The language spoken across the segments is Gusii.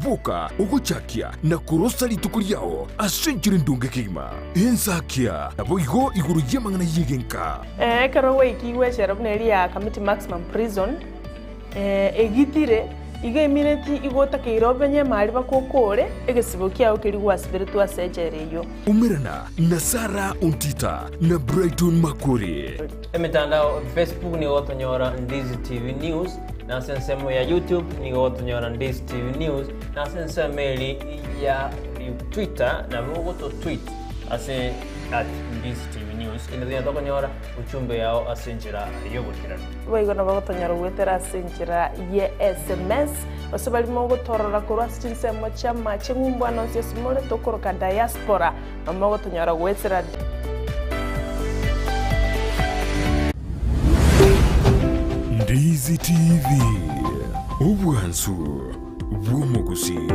Boka ogochakia na korosa rituko riao ase enchera endonge kegima. Ensakia naboigo igoro y'amang'ana y'egenka. Ekero gwaikigwe echela buna eria ya Kamiti Maximum Prison, egitire, igo emineti igo otakeire obenye emari bakokore egesibo kiao keria gwasiberetwe ase echela eyio. Umerana na Sarah Ontita na Brighton Makori. Emetandao Facebook nigo ogotonyora Ndizi TV News, na ase ensemo ya YouTube nigo ogotonyora Ndizi TV News, na ase ensemo eri ya Twitter nabo ogototweet ase at Ndizi TV News. Inde tonya tokonyora uchumbe yao ase enchera y'oboikeranu. Boigo nabo gotonyora goetera ase enchera ye sms, gose baria mogotorora korwa ase chinsemo chi'amache ng'umbu ande onsi ase more tokoroka diaspora, nabo mogotonyora goetera. Ndizi TV, obwansu bw'omogusii.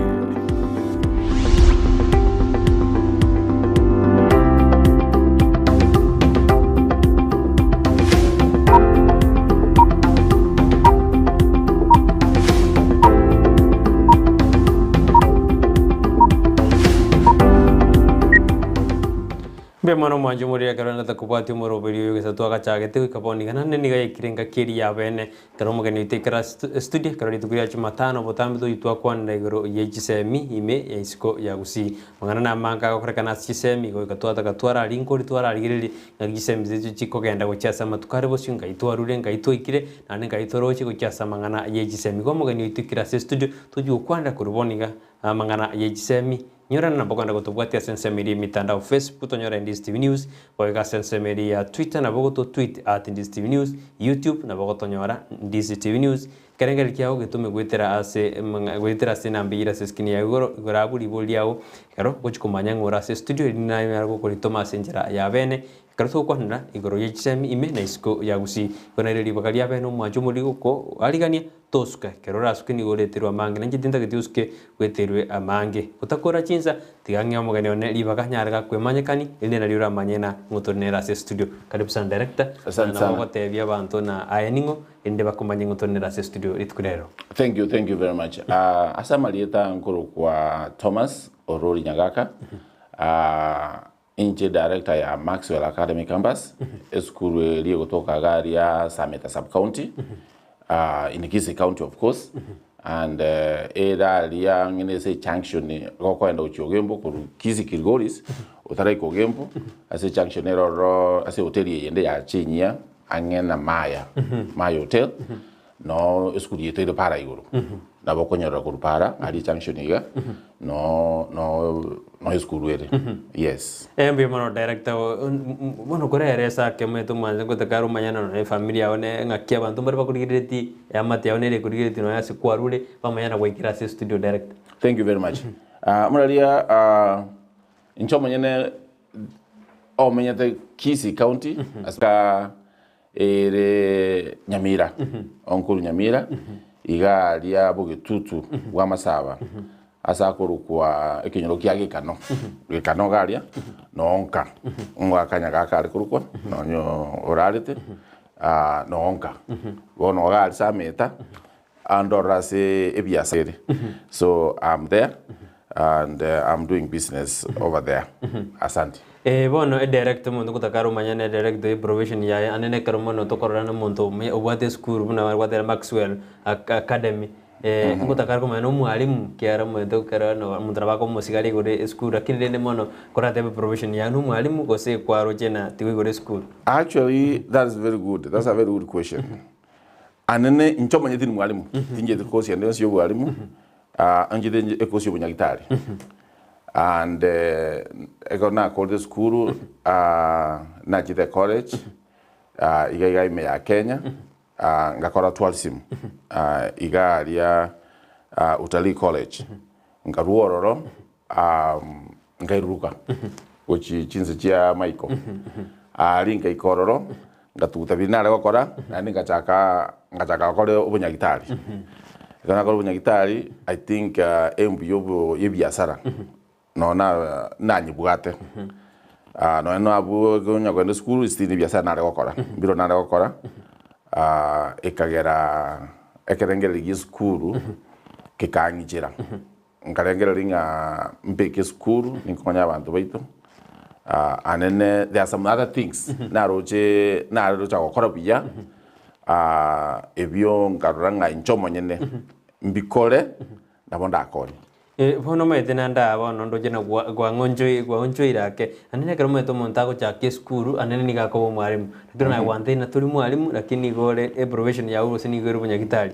Mbuya mono omwancho omoriri ekero nete kobwatia omoroberi oyo gesa twagachagete goika bono iga naende nigo yaikire engaki eria ya bene ekero omogeni oito aikera ase estudio ekero rituko ria jumatano botambe toyio twakwanera igoro ye chisemi ime ya isiko ya gusii. Amang'ana namange agokorekana ase chisemi goika twataka twararinkori twararigereria ng'aki chisemi chiaito chikogenda gochia ase amatuko are bosio ngai twarure ngai twaikire naende ngai toroche gochia ase amang'ana ye chisemi. Igo omogeni oito aikire ase estudio tochia gokwanera korwa bono iga amang'ana ye chisemi. Nyorana nabo kogenda gotobwatia ase ensemo eria y'emitandao Facebook tonyore Ndizi TV News, boigo ase ensemo eria ya Twitter nabo goto tweet at Ndizi TV News, YouTube nabo gotonyora Ndizi TV News. Ekerengererio kiago getome goetera ase goetera ase enamba eyio ere ase eskrini yago igoro, igoro abwo ribori riago ekero ogochia komanya ng'a ore ase estudio erinde naye onyare gokoritoma ase enchera ya bene. Ekero togokwanera igoro ye chisemi ime na isiko ya gusii, igo nario ribaga ria bene omwancho omoriri gokoarigania Tosuke, ekero orasuke nigo oreterwe amange, na inche tintageti osuke bweterwe amange. Gotakora chinsa, tiga ng'e omogeni one ribaga nyare gakwemanyekani, erinde nario oramanye ng'a ng'o tore nere ase estudio. Karibu sana director, Asante na sana. nabo ogotebia abanto na aye ning'o, erinde bakomanye ng'o tore nere ase estudio rituko ria rero. Thank you, thank you very much. Uh, ase amarieta nkorokwa Thomas Orori Nyagaka. Uh, Inche director ya Maxwell Academy Campus, esukuru eria egotoka iga aria Sameta sub county, in Kisii county of course, and ere aria ang'e na ase ejunction gokoenda gochia Ogembo korwa Kisii Kilgoris, otaraika Ogembo, ase ejunction ere ororo ase ehoteli eye ende ya chinyia ang'e na Maya, Maya hotel. Noo esukuru yaito ere para igoro, nabo okonyorera korwa para aria ejunction iga, noo noo noo esukuru ere, yes. Eh mbuya mono director bono koreresa ake omanyete omwancha ngotaka are omanyane nonya efamiri yao ne ng'aki abanto mbare bakorigereretie eamate yao nere ekorigereretie nonya ase kwarure bamanya na gwaikire ase estudio director. Thank you very much. Ah, muraria ah, inche omonyene omenyete Kisii county ase ka Ere Nyamira, onkorwa Nyamira, iga aria bogetutu bw'amasaba, ase akorokwa ekenyoro kia Gekano, Gekano iga aria, noonka, omogaka Nyagaka are korokwa, nonye orarete, noonka. Bono iga aria Sameta, andorere ase ebiasara ere. So I'm there and I'm doing business over there. Asante. Ee bono edirector omonto ngotaka are omanyane edirector ye profession yaye ande nekero mono tokorora na omonto omuya obwate esukuru buna bare gwateba Maxwell Academy ngotaka are komanya na omwalimu kiagera omanyete ekero omonto nabo akomosigara igoro esukuru lakini rende mono koratebe profession yaye na omwalimu gose kwaroche na tiga oigore esukuru. Actually that is very good, that's a very good question. Anene inche omanyete tindi mwalimu, tincheti course ende yonsi ya obwalimu, anchete inche ecourse ya obonyagitari. And ekero nakorire esukuru, nachete ecollege, iga iga ime ya Kenya, ngakora tourism, iga aria Utalii College. Nkarwa ororo, nkairuruka gochia chinse chia maiko. Aria nkaika ororo, ngatuguta biria nare gokora, naende ngachaka ngachaka gokora obonyagitari. Ekero nakora obonyagitari, I think embu ya obo ya ebiasara nonye na nanyebwate. Nonye nabwo onya kogenda esukuru still ebiasara nare gokora, mbiro nare gokora, ekagera ekerengererio gia esukuru gekang'ichera. Nkarengereria ng'a mbeke esukuru ninkonya abanto baito, anene there are some other things naroche narocha gokora buya, ebio nkarora ng'a inche omonyene mbikore nabo ndakonye. Bono omanyete naende aa bono ndoche na gwa gwang'onchoi gwaonchoire ake, naende ekero omanyete omonto agochaka esukuru anene nigo akoba omwalimu, lakini naye gwantebi na tori mwalimu lakini nigo ore eprofession yago gose nigo ere obonyagitari.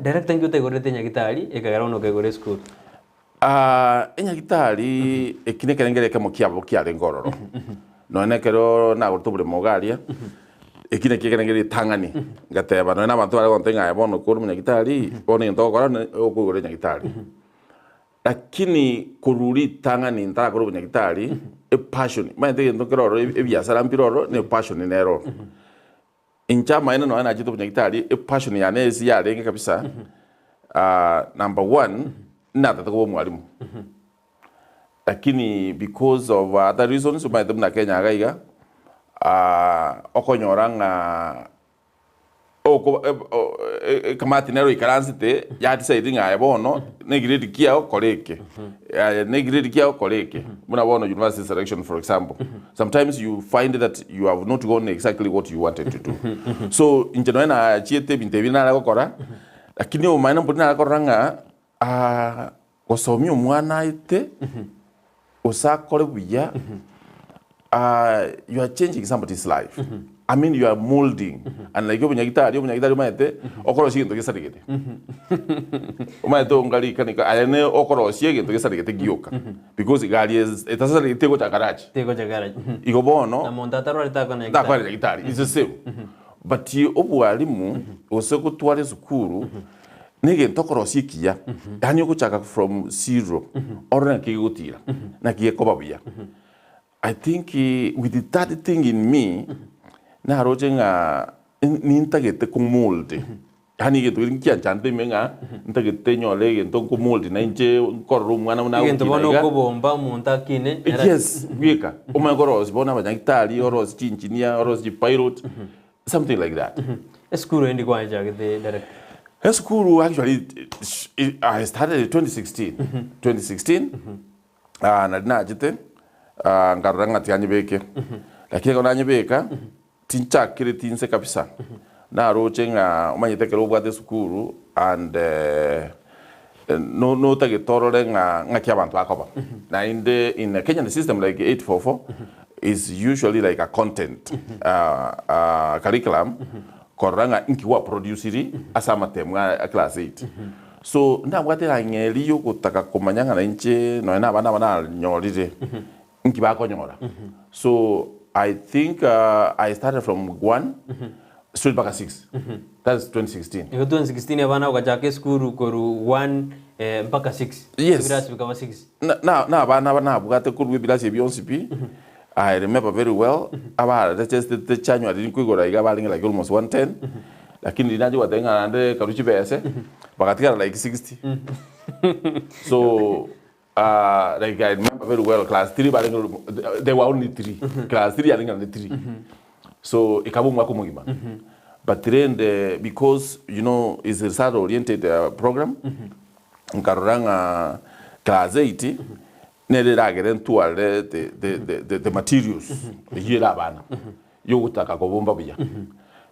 Director nki otaigorerete enyagitari ekagera bono okaigora esukuru? Enyagitari eki nekerengero ekemo kiabo kiarenge ororo, nonya nekero nagorete oboremo iga aria, eki nakio ekerengero ritang'ani, ngateba nonya na abanto bare gontebia ng'a aye bono kore omonyagitari, bono egento ogokora ne okoigora enyagitari. Lakini korwa ritang'ani ntarakora obonyagitari, epassion, omanyete egento nkere ororo ebiasara mbire ororo, na epassion nere ororo. Inche amaene nonya nachete obonyagitari, epassion yane ase yarenge kabisa, number one, natete koba omwalimu. Lakini because of other reasons, omanyete buna Kenya iga iga, okonyora ng'a ekamati nero oikaransete ya decide ng'a aye bono na egrade kiao kora eke, aye na egrade kiao kora eke. Buna bono university selection for example, sometimes you find that you have not gone exactly what you wanted to do. So inche nonye nachiete ebinto ebi nare gokora, lakini obomaene mbori nare korora ng'a Gosomia omwana aete, gose akore buya, you are changing somebody's life. I mean you are molding. And like obonyagitari, obonyagitari omanyete, okorosia egento gesaregete. Omanyete onga rikanika, aye ne okorosia egento gesaregete gioka. Because egari etasaregete tegocha garage. Tegocha garage. Igo bono, Na monto atarwarete takwana nyagitari. takwana nyagitari, it's the same. But obwalimu, gose gotwara esukuru, Negento okorosia ekiya, yaani ogochaka from zero, orore naki gegotira, naki gekoba buya. I think with that thing in me, naroche ng'a nintagete ko mold, yaani egento keria nkianchanete ime ng'a ntagete nyore egento nko mold na inche nkorora omwana buna Egento agokina bono iga. okobomba omonto akine, nere Yes, bweka. Omanye korosia bono abanyagitari, orosie chiengineer, orosie chipilot, something like that. Esukuru endi kwanchagete director? Esukuru actually I started in 2016 2016 ah, nari nachete ah, nkarora ng'a tianyebeke lakini ekero nanyebeka tinchakireti inse kabisa naroche ng'a omanyete ekero obwate esukuru and eh, no notagete orore ng'a ng'aki abanto bakoba naende in a Kenyan system like 844 is usually like a content curriculum korora ng'a inki gwa produciri ase amatemu a class 8 so nabwate erang'e eria yogotaka komanya ng'a nainche nonya na abana aba nanyorire inki bakonyora so I think I started from 1 straight mpaka 6 that's 2016. Igo 2016 abana ogachaka esukuru korwa 1 mpaka 6 Yes. ebirasi bikaba 6. Na na na abana aba nabwate korwa ebirasi ebi bionsi pi, I remember very well, abarechestete January nkoigora iga barenge like almost 110, lakini riria nacha gobatebia ng'a naende karue chibese, bagatigara like 60. So like I remember very well class 3 barenge they were only 3, class 3 yarenge naende 3. So ekaba omwaka omogima. But rende because you know is a result oriented program, nkarora ng'a class 8 nere eragere ntware the, the, the, the, the materials eyio ere abana yogotaka kobomba buya.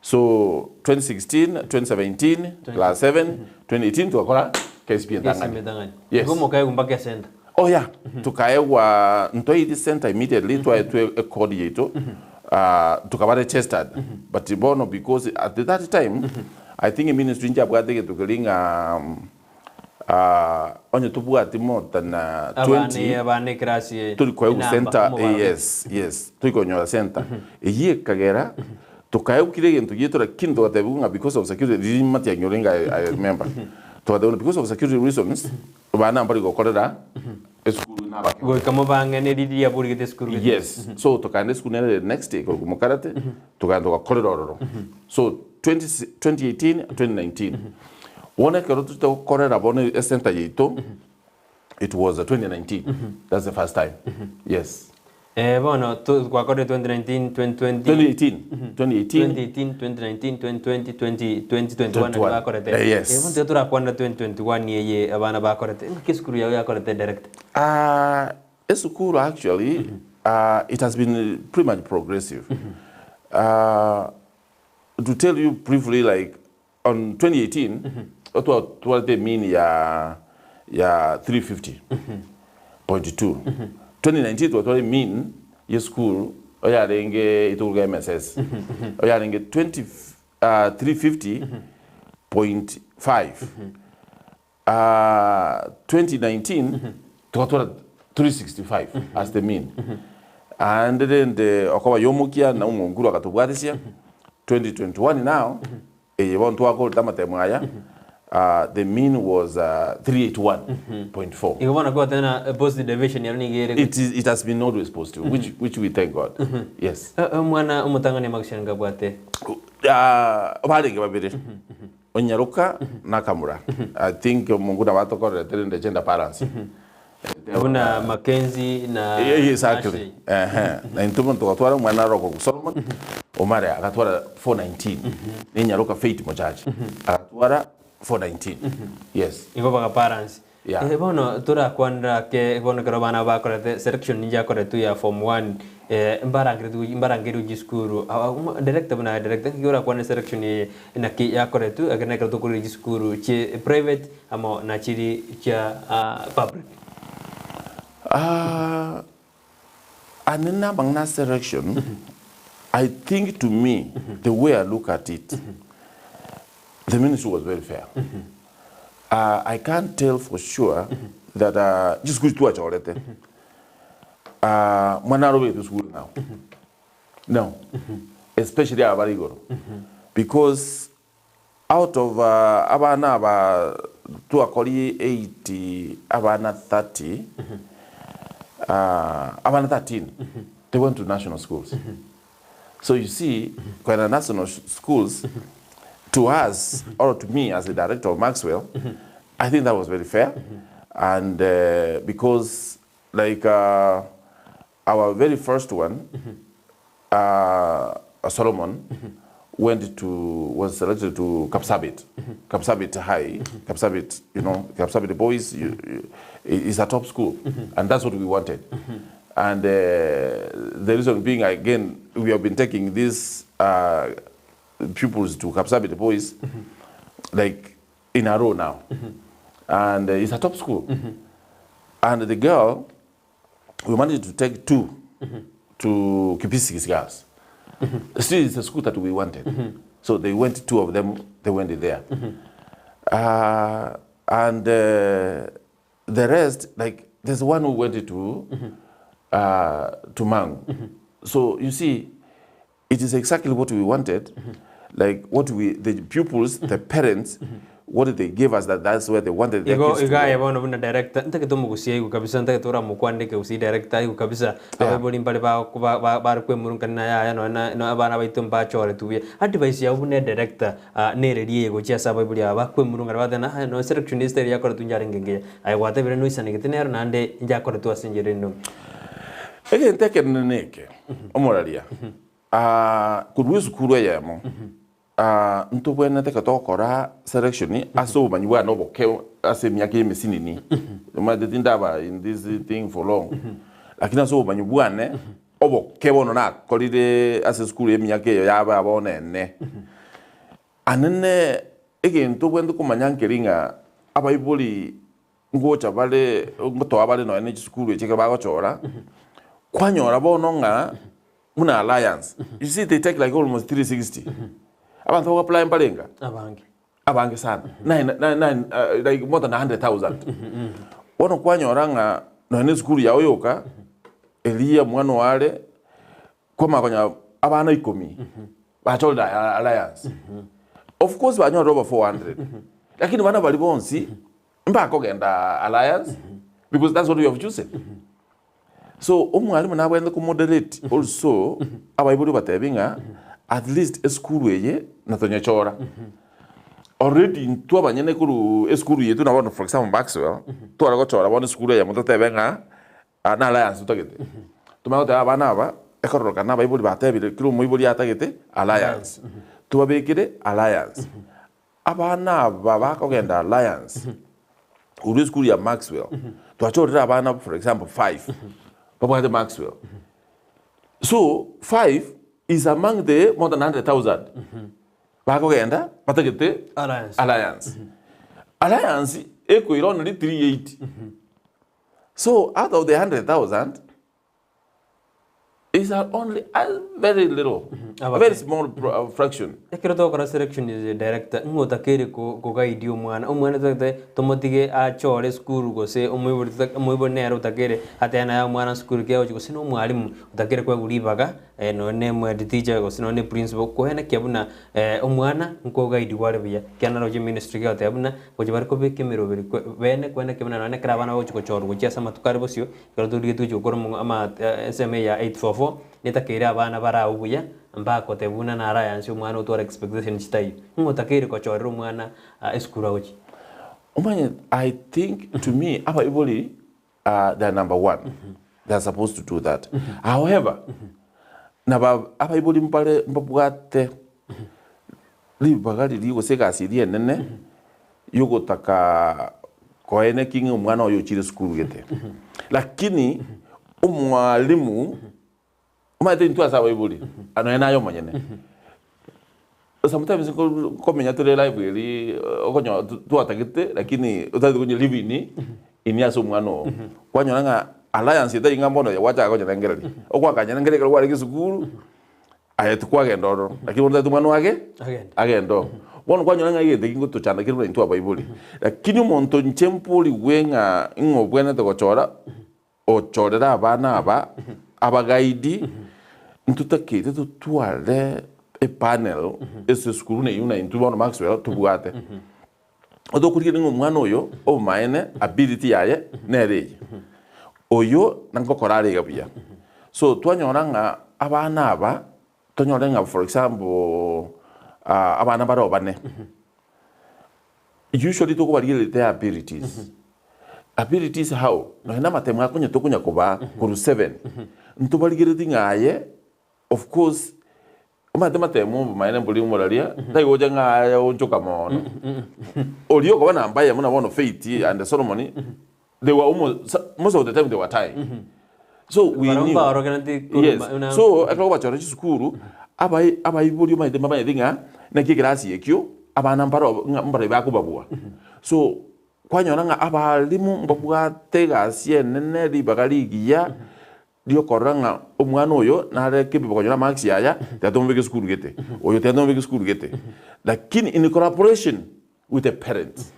So 2016, 2017, class 7, 2018 togakora KCPE entang'ani. Entang'ani. Yes. Igo mokaegwa mpaka esenta. Oh yeah, tukaegwa ntoiri center immediately twaetwe ecode yaito tukaba registered but bono because at that time I think eministry nchabwate egento keria ng'a onye tobwati more than Abana 20 abana eclass ye tori koegwa enamba, center omobaro. yes yes tori konyora center eyio ekagera tokaegwa kera egento giaito lakini togatebiwa ng'a because of security riria matiang'i orenge I remember togatebiwa ng'a because of security reasons Abana mbari gokorera esukuru nabake. Goika mobang'ane riria borigete esukuru gete. Yes, so tokaenda esukuru nere the next day korwa Mokarate, tokaenda togakorera ororo. So 20 2018, 2019. Bono ekero tochete gokorera bono ecenter yaito, it was 2019, that's the first time, yes. Eh, bono to- gwakorire 2019, 2020, 2018 2018 2018, 2019, 2020, 20, 2021 21. bakorete. Eh, yes. Eh, bono tiga torakwanera 2021 eye abana bakorete. Ng'aki esukuru yao yakorete director? Uh, esukuru actually uh, it has been pretty much progressive. Uh, to tell you briefly like on 2018 otwa twarete mean ya ya 350.2 2019 twatware mean ye school oyarenge ituruga MSS oyarenge 20 uh, 350.5 uh, 2019 tukatwara 365 as the mean and then the okoba yomukia na omonguru akatobwatisia 2021 now eye bono twakorete amatemo aya uh, the mean was uh, 381.4 Igo bono kwatena positive deviation yaro nigo ere. it, is, it has been always positive which, which we thank god yes Eh, eh, Omwana omotang'ani amagushani ngabwate. uh, barenge babere onyaruka na kamura i think omongu nabatokorerete rende gender balance Buna Mackenzie na Yeah, yeah, exactly. Ashley. Ehe. Na intumo tukatwara mwana roko ku Solomon. Omare akatwara 419. Ni nyaruka Faith Mochachi. Akatwara 419. Yes. Igo baga parents. Yeah. Eh, bono torakwanera ke bono kero bana bakorete selection ninja yakoretwe ya form 1 eh, mbarangire mbarangire uji skuru director buna director ki orakwana selection ye naki yakoretwe akene kero tokorire ji chi private amo na chiri chia ah, public. Uh, anena bangna selection I think to me the way I look at it the ministry was very fair. Uh, I can't tell for sure that uh, just go to achorete. Uh, mwana robe to school now. No. Especially abarigoro. Because out of uh, abana aba twakori 80 abana 30 uh, abana 13 they went to national schools. So you see, when national schools, to us, or to me as the director of Maxwell, I think that was very fair. And uh, because, like, uh, our very first one, uh, Solomon, went to, was selected to Kapsabet, Kapsabet High, Kapsabet, you know, Kapsabet Boys you, you, is a top school. And that's what we wanted. And uh, the reason being, again, we have been taking these uh, pupils to Kapsabet Boys, like in a row now. And uh, it's a top school. And the girl, we managed to take two to Kipisigis girls. Still, it's a school that we wanted. So they went, two of them, they went there. Uh, and uh, the rest, like, there's one who went to, uh, to Mangu. So you see, it is exactly what we wanted. Like what we, the pupils, the parents, what they gave us, that that's where they wanted their Igo kids to iga go. ya bono buna director ntake tomugusia igo kabisa ntake toramokwandike usi director igo kabisa abaibori mbare ba ba bari kwemurungana na yaya no na no abana baitu mbachore tubuya advice yao buna director ah, nererie igo chia ase abaibori aba bakwemurungana batena "Ah, no selection is yakora tunjare ngengeya aye gwatebire noisanegete nero nande njakore tu ase enjera endonge egento ekenene neke omoraria Ah, korwa esukuru eyemo ah, ntobwenerete ekero togokora selection ase obomanyi bwane oboke ase emiaka ya emesinini omanyete tindaba in this thing for long lakini ase obomanyi bwane oboke bono nakorire ase esukuru ya emiaka eyo yaba bono ene anene egento obwenerete komanya nkeri ng'a abaibori ngocha bare ngotoa bare nonya na chisukuru echi ekero bagochora kwanyora bono ng'a muna alliance you see they take like almost 360 abantu bago-apply mbarenga abange abange sana nine, nine, nine, uh, like more than 100000 bono kwanyora ng'a nonya na esukuru yao yoka eria mwana ware kwamakonya abana ikomi bachorire alliance of course banyorire over 400 lakini bana bari bonsi mbakogenda alliance because that's what we have chosen so omwalimu nabwenerete komoderate also abaibori batebi ng'a at least esukuru eye natonyechora already intwe abanyene korwa esukuru yetu na bono for example Maxwell tware gochora bono esukuru eyemo totebe ng'a ah, na alliance totagete. Tomanye goteba abana aba, ekororokana abaibori batebire kera omoibori atagete alliance, tobabekere alliance. Abana aba bakogenda alliance, korwa esukuru ya Maxwell, twachorire abana for example five, babwate Maxwell. So, five is among the more than 100,000 bakogenda batagete Alliance. alliance. Alliance ekoira only 380. So out of the 100,000 is a only a very little, a very small fraction. Ekero togokora selection as a director, ng'o otakeire ko koguide omwana? Omwana totagete tomotige achore esukuru gose omoibori tota omoibori nere otakeire atebe naye omwana esukuru ki agochia gose na omwalimu otakeire koegwa ribaga nonye na emo head teacher gose nonye na eprinciple koenekia buna omwana nkoguidiwa are buya. Ekiagera naroche eministry gegoteba buna gochia bare kobeka emeroberi kwe bene koenekia buna nonye ekero abana bagochia gochorwa gochia ase amatuko are bosio, Ekero torigetie gochia gokora omong'o ama ensemo eye ya 844, netakeire abana bare agwo buya, mbagoteba buna naro aya nse omwana otware expectation chitaiyo. Ng'o otakeire gochorera omwana esukuru agochia? Omanye I think to me abaibori they are number one, they are supposed to do that. However, naba abaibori mbare mbabwate ribaga riria gose egasi eria enene yogotaka koeneki ng'a omwana oye ochire esukuru gete. Lakini omwalimu omanyete intwe ase abaibori nonya naye omonyene sometimes nko nkomenya tore life eria okonyora twatagete lakini otagete konya live in in ase omwana oo. Kwanyora ng'a alliance etari ng'a bono gwachaka konyerengereria, okwakanyerengereria ekero kwarenge esukuru. Aye tikwagenda ororo, lakini bono totagete omwana oye Agende. agende oo. Bono kwanyora ng'a egento eki ngotochanda kere buna intwe abaibori. Lakini omonto inche mborigwe ng'a ing'o obwenerete gochora, ochorere abana aba abagaidi, ntotakeire totware epanel ase esukuru buna eywo buna intwe bono Maxwell tobwate. Otokorigereria ng'a omwana oyo obomaene ability yaye nere eye, oyo nangokora are iga buya. So twanyora ng'a abana aba, tonyore ng'a for example abana bare obane, usually tokobarigereria their abilities. Abilities how? Nonya na amatemo akonya tokonya kobaa korwa seven, ntobarigeretie ng'a aye of course Omanyete matemo obomaene mbori omoraria tari gocha ng'a aye onchoka mono. Oria okoba namba eyemo na bono Faith and Solomon they were almost most of the time they were tying. So we Barabwo knew. mbaorokereti korwa Yes. na- So ekero okobachora chisukuru abai abaibori omanyete mbamanyete ng'a naki ekerasi ekio abana mbaro ng'a mbaria bakobabua. So kwanyora ng'a abalimu mbabwate egasi enene ribaga rigiya. Riokorora ng'a omwana oyo nare capable konyora amarks aya, tiga tomobeke esukuru gete, oyo tiga tomobeke esukuru gete. Lakini in collaboration with the parents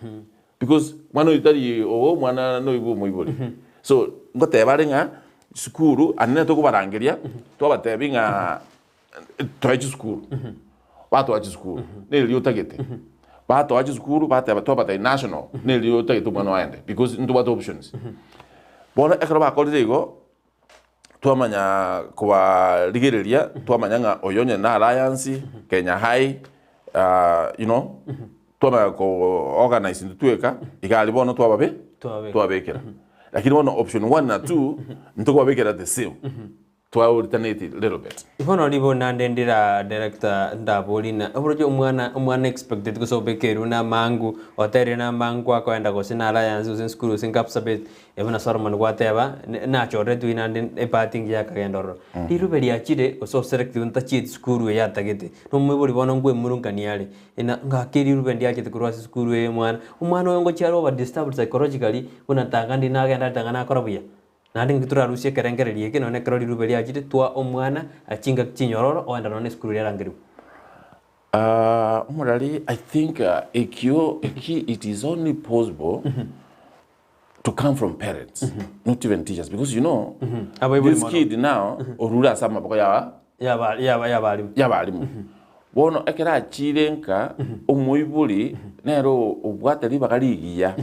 because mwana oyo tari oo omwana noyo bwa omoibori. So ngoteba are ng'a sukuru anene tokobarangeria twabatebi ng'a toe chisukuru, batoa chisukuru neri otagete, batoa chisukuru bateba twabatebia national neri otagete omwana oo aende because ntobwate options. Bono ekero bakorire igo, twamanya kobarigereria twamanya ng'a oyo onye na Alliance, Kenya High you know, twamanya ko organize intwe tweka, iga aria bono twababe Twababekera. twababekera. Lakini bono option one na two, ntokobabekera the same. Twaoritaneti little bit. Bono ribo nande ndira director ndabori na oboroche omwana omwana expected gose obekerwe na amangu oterire na amangu akoenda gose na alliance gose esukuru gose nkapsabet buna Solomon gwateba nachoretwe naende ebahati engiya akagenda ororo. Rirube riachire gose oselectiwe ntachieti sukuru eye atagete na omoibori bono nkoemurungania are ina ng'aki rirube ndiachete korwa ase esukuru eye omwana omwana oyo ngochia are oba disturbed psychologically buna tanga ndi nagenda are tanga nakora buya. Naende inki torarusie ekerengererio eke nonya ekero rirube riachire, twa omwana chingaki chinyororo oenda nonya nesukuru eria arangerigwe. Omorari I think ekio eki it is only possible to come from parents not even teachers because you know Abaibori this mono. kid now orure ase amaboko ya Yaba yaba yabarimu. y'abarimu bono ekero achire nka omoibori nere obwate ribaga rigiya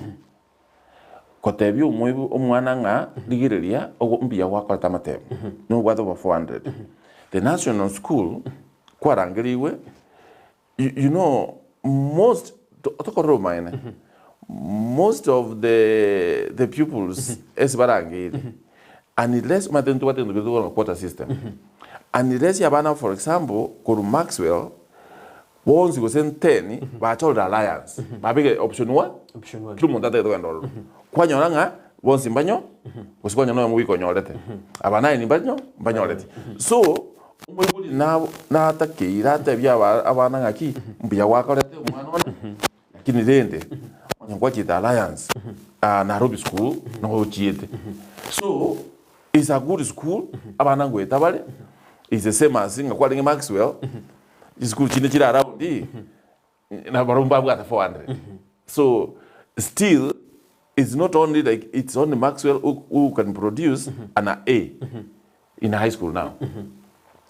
Gotebia omoibo omwana ng'a rigereria ogo mbuya gwakorete amatemo, nobwate over 400. The national school kwarangerigwe, you, you know most tokorora obomaene, most of the, the pupils ase barangeire, Unless omanyete ntobwate egento keria tokoroka quota system. Unless abana for example korwa Maxwell bonsi gose ten bachorire alliance babeke option one Option one. kera omonto atagete kogenda ororo. Kwanyora ng'a bonsi mbanyo gose kwanyora noyomo goika onyorete aba nine mbanyo mbanyoreti. So omoibori nabo natakeire atebie aba abana ng'aki mbuya gwakorete omwana one Lakini rende onye ngwachiete Alliance Nairobi school nigo ochiete so is a good school abana ngoeta bare is the same as ng'a kwarenge Maxwell chisukuru chinde chire around na barobwo mbabwate 400 so still it's not only like it's only Maxwell who, who can produce an A in high school now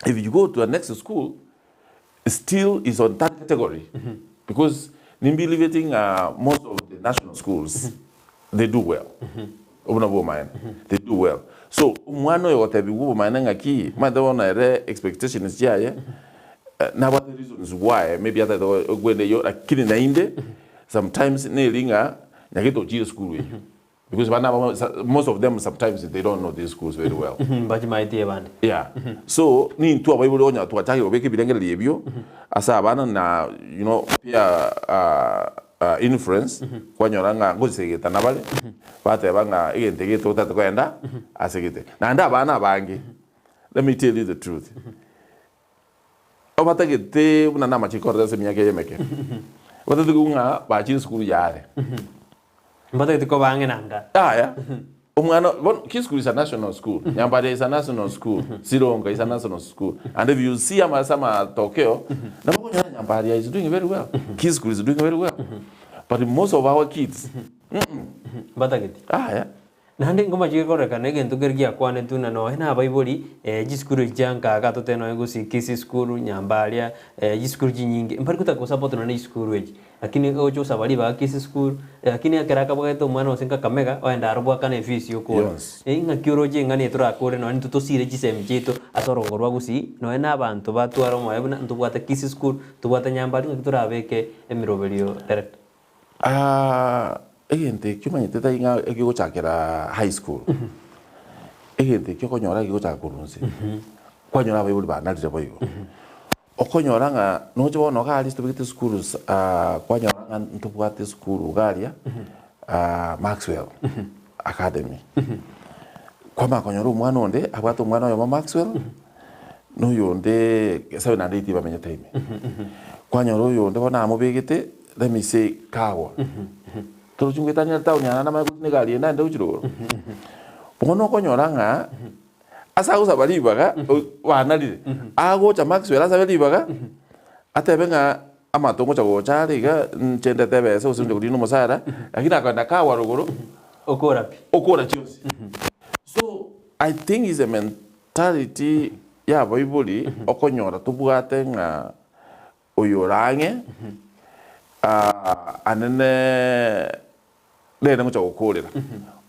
if you go to the next school still is on that category because nimbiliveting ng'a most of the national schools they do well obwo nabwo obomaene they do well so omwana oyo ogotebiwa obomaene ng'aki omanyete bono ere expectations chiaye nabwate reasons why maybe atagete goenda eyio lakini naende sometimes neri ng'a nyagete ochire esukuru eyio. Because bana abamo most of them sometimes they don't know these schools very well. Mbachimaeti ebande. Yeah. So nintwe abaibori onya twachakire kobeka ebirengererio ebio ase abana na you know peer influence kwanyora ng'a ngosegeta nabare bateba ng'a egento eke totagete kogenda ase gete. Naende abana abange let me tell you the truth obatagete buna namachiko koreta ase emiaka eye emeke batagete ng'a bachire esukuru yare. Mbatagete koba ang'e na nka. Yaya, omwana bono Kisukuru is a national school, Nyambaria is a national school, Sironga is a national school. And if you see ama ase amatokeo, nabo okonyora Nyambaria is doing very well, Kisukuru is doing very well. But most of our kids, Mbatageti. yaya. Naende nkomachire kororekana egento keria giakwanetwe ng'a nonya na abaibori chisukuru echi chia nkaga totebe nonya gose Kisii school, Nyambaria, chisukuru chinyinge mbari gotaka gosupport nonya na chisukuru echi. Lakini ogocha gosaba ribaga Kisii school, lakini ekero akabwate omwana gose Kakamega oende aro bwakane efees yokora. Yonsi. Ng'aki oroche ng'a niye torakore nonya intwe tosire chisemi chiaito ase orogongo rwa Gusii, nonya na abanto batware omoyo buna ntobwate Kisii school, ntobwate Nyambaria ng'aki torabeke emeroberio director. Egento ekio omanyete tari ng'a ekegochakera high school, egento ekio okonyora kegochaka korwa inse, kwanyora abaibori banarire boigo. Okonyora ng'a noche bono iga aria tobegete esukuru kwanyora ng'a ntobwate esukuru iga aria Maxwell Academy. Kwamanya konyora omwana onde abwate omwana oyomo Maxwell, na oyonde seven and eight bamenyete ime. Kwanyora oyonde bono amobegete let me say kagwa. Torochi ngoetania town aya naende amanye gotina egari ende aende gochia rogoro. Bono okonyora ng'a ase agosaba ribaga banarire, agocha Maxwell asabe ribaga atebe ng'a amato ngocha gocha are iga inche ndete ebesa gose nche korina omosara, lakini akogenda kagwa rogoro Okora pi. okora chionsi. So I think is a mentality ya abaibori okonyora tobwate ng'a oyo ore ang'e anene rende ngocha gokorera.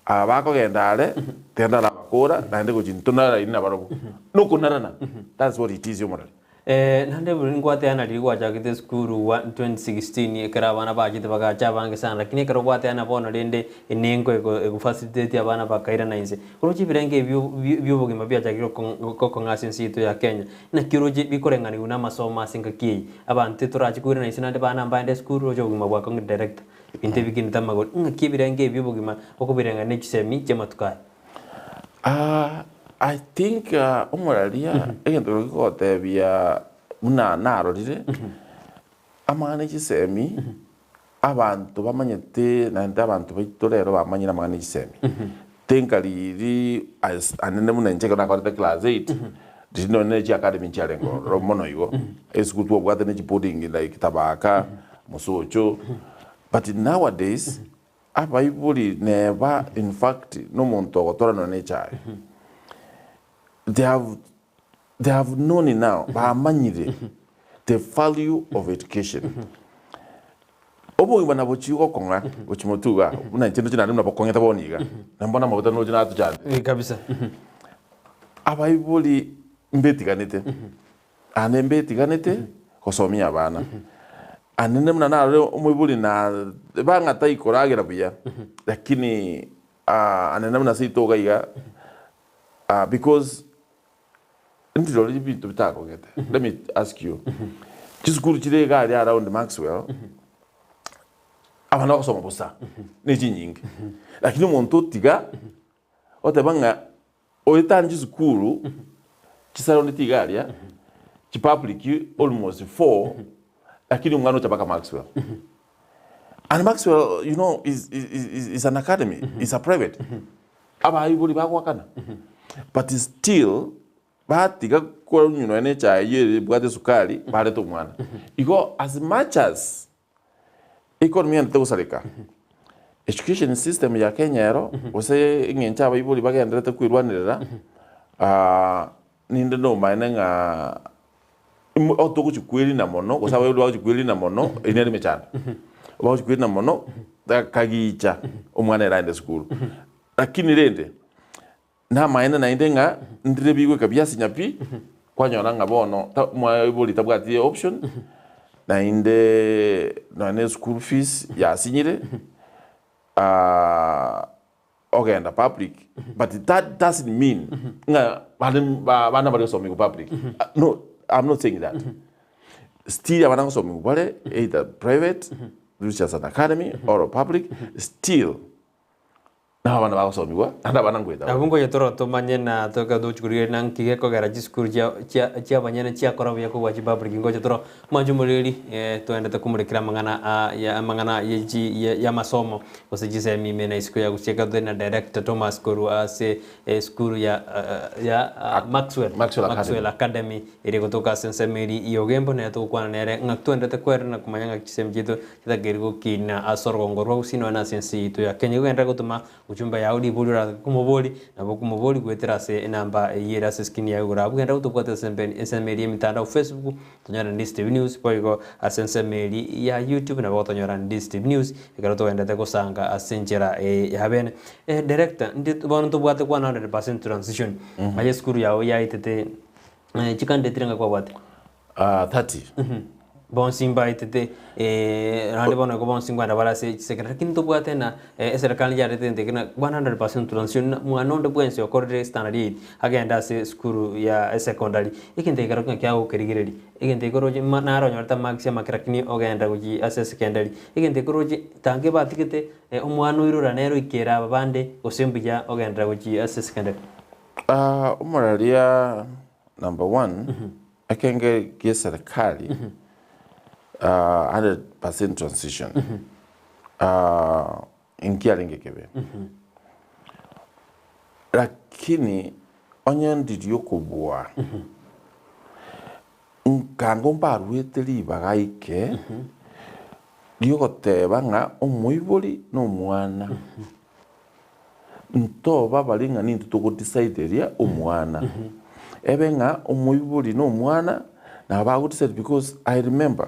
Aba bakogenda are, tiga ndarabakora naende gochia intwe naraini nabarobwo. Nokonarana, that's what it is omorari. Naende buna nkwateana riria gwachagete esukuru wa 2016 ekero abana bachete bagacha abange sana lakini ekero gwateana bono rende enengo ego egofacilitate abana bakairana inse. Oroche ebirengo ebio bia obogima biachakire gokong'a ase ense yaito ya Kenya. Naki oroche bikoreng'anigwa na amasomo ase engaki eye? Abanto torache koirana inse naende bana mbaende esukuru roche obogima bwakong'ire director. Ebinto ebi kinete amagori. Ng'aki ebirengo ebi bi'obogima okobireng'ania ne chisemi chi'amatuko aya? I think omoraria egento keria kegotebia buna narorire, amang'ana e chisemi abanto bamanyete naende abanto baito rero bamanyire amang'ana e chisemi. Tinka riiri as anene buna inche ekero nakorete class eight, riria nonye ne chiacademy nchiarenge ororo mono igo, esukuru twabwate ne chiboarding like Tabaka, Mosocho, but nowadays, abaibori neba in fact nomonto ogotora nonye ne echae, they have they have known now, bamanyire the value of education. Obogima nabo chi gokong'a gochia motwe igaa, buna inche ndoche naende buna bokong'ete bono iga, na mbono amaguta ndoche natochandete. Eh, kabisa. Abaibori mbetiganete, ande mbetiganete gosomia abana. Ande buna narore omoibori na bang'a taikoragera buya, lakini anene buna seito iga iga. Because ndirori ebinto bitakogete. Let me ask you, chisukuru chire iga aria around Maxwell, abana bagosoma bosa, ne chinyinge. Lakini omonto otiga, oteba ng'a oetanie chisukuru chisurroundeti iga aria, chipublic almost four, lakini omwana ocha mpaka Maxwell. And Maxwell, you know, is, is, is, is an academy, is a private. Abaibori bagoakana. But still, batiga konywa nonya na echae eyio ebwate esukari, barete omwana. Igo as much as economy yandete gosareka, education system ya Kenya ero, gose eng'encho abaibori bagendererete kwerwanerera, ninde nomaene ng'a Togochia kwerina mono, gose abaibori bagochia kwerina mono, eyio nere emechando. Bagochia kwerina mono, kagicha omwana ere aende esukuru. Lakini rende, namaene naende ng'a ndire bigoika biasinya pi, kwanyora ng'a bono ta omoibori tabwati option, naende nonya na eschool fees yasinyire. ogenda public but that doesn't mean ng'a bande abana bare gosomigwa public no I'm not saying that still abana gosomigwa bare either private which is an academy or public still nabo abana bagosomigwa naende abana ngoeta bare. Abwo ngocha toro tomanye na toka togochi korigereria na nki gekogera chisukuru chia chia chiabanyene chiakora buya kobua chipublic ngocha toro Mwanche omoreri, toendete komorekera amang'ana a ya amang'ana ye chi ye y'amasomo gose chisemi ime na isiko ya Gusii ekero tore na Director Thomas korwa ase esukuru ya ya Maxwell Maxwell Academy. Maxwell Academy ere gotoka ase ensemo eria ya Ogembo nere togokwana nere ng'a toenderete kwerera na komanya ng'a chisemi chiaito chitakeire gokina ase orogongo rwa Gusii nonya na ase ense yaito ya Kenya. Igo genderera gotoma Ochumba yao ribori oratoke komobori, nabo okomobori goetera ase enamba eyio ere ase eskrini yago igoro abwo. Genda gotobwate ase ensemo eria y'emitandao Facebook, tonyore na Dstv News, boigo ase ensemo eria ya YouTube nabo gotonyora na Dstv News, ekero togenderete gosanga ase enchera eye ya bene. Director, ndi bono ntobwate 100% transition, aye esukuru yao yaetete chicandidate renga kwabwate? 30. Bonsi mbaetete naende bono igo bonsi nkoenda bare ase chisekondari, lakini ntobwate na eserekari yarete egento eke na 100% transition na mwana onde bwensi okorire standard eight agende ase esukuru ya esekondari. Egento eke kerokio ng'a kiagokerigereria, egento eke oroche ma naro onyorete amarks amake lakini ogenda gochia ase esekondari, egento eke oroche tange batigete omwana oirora nere oikere aba bande gose mbuya ogenderera gochia ase esekondari. Omoraria number one. Ekenge gi'eserekari 100% transition nkiarenge kebe, lakini onye ndiri okobua nkango mbaruete ribaga ike riogoteba ng'a omoibori na omwana Ntoba bare ng'a nintwe togodecideria omwana. Ebe ng'a omoibori na omwana nabo bagodecide because I remember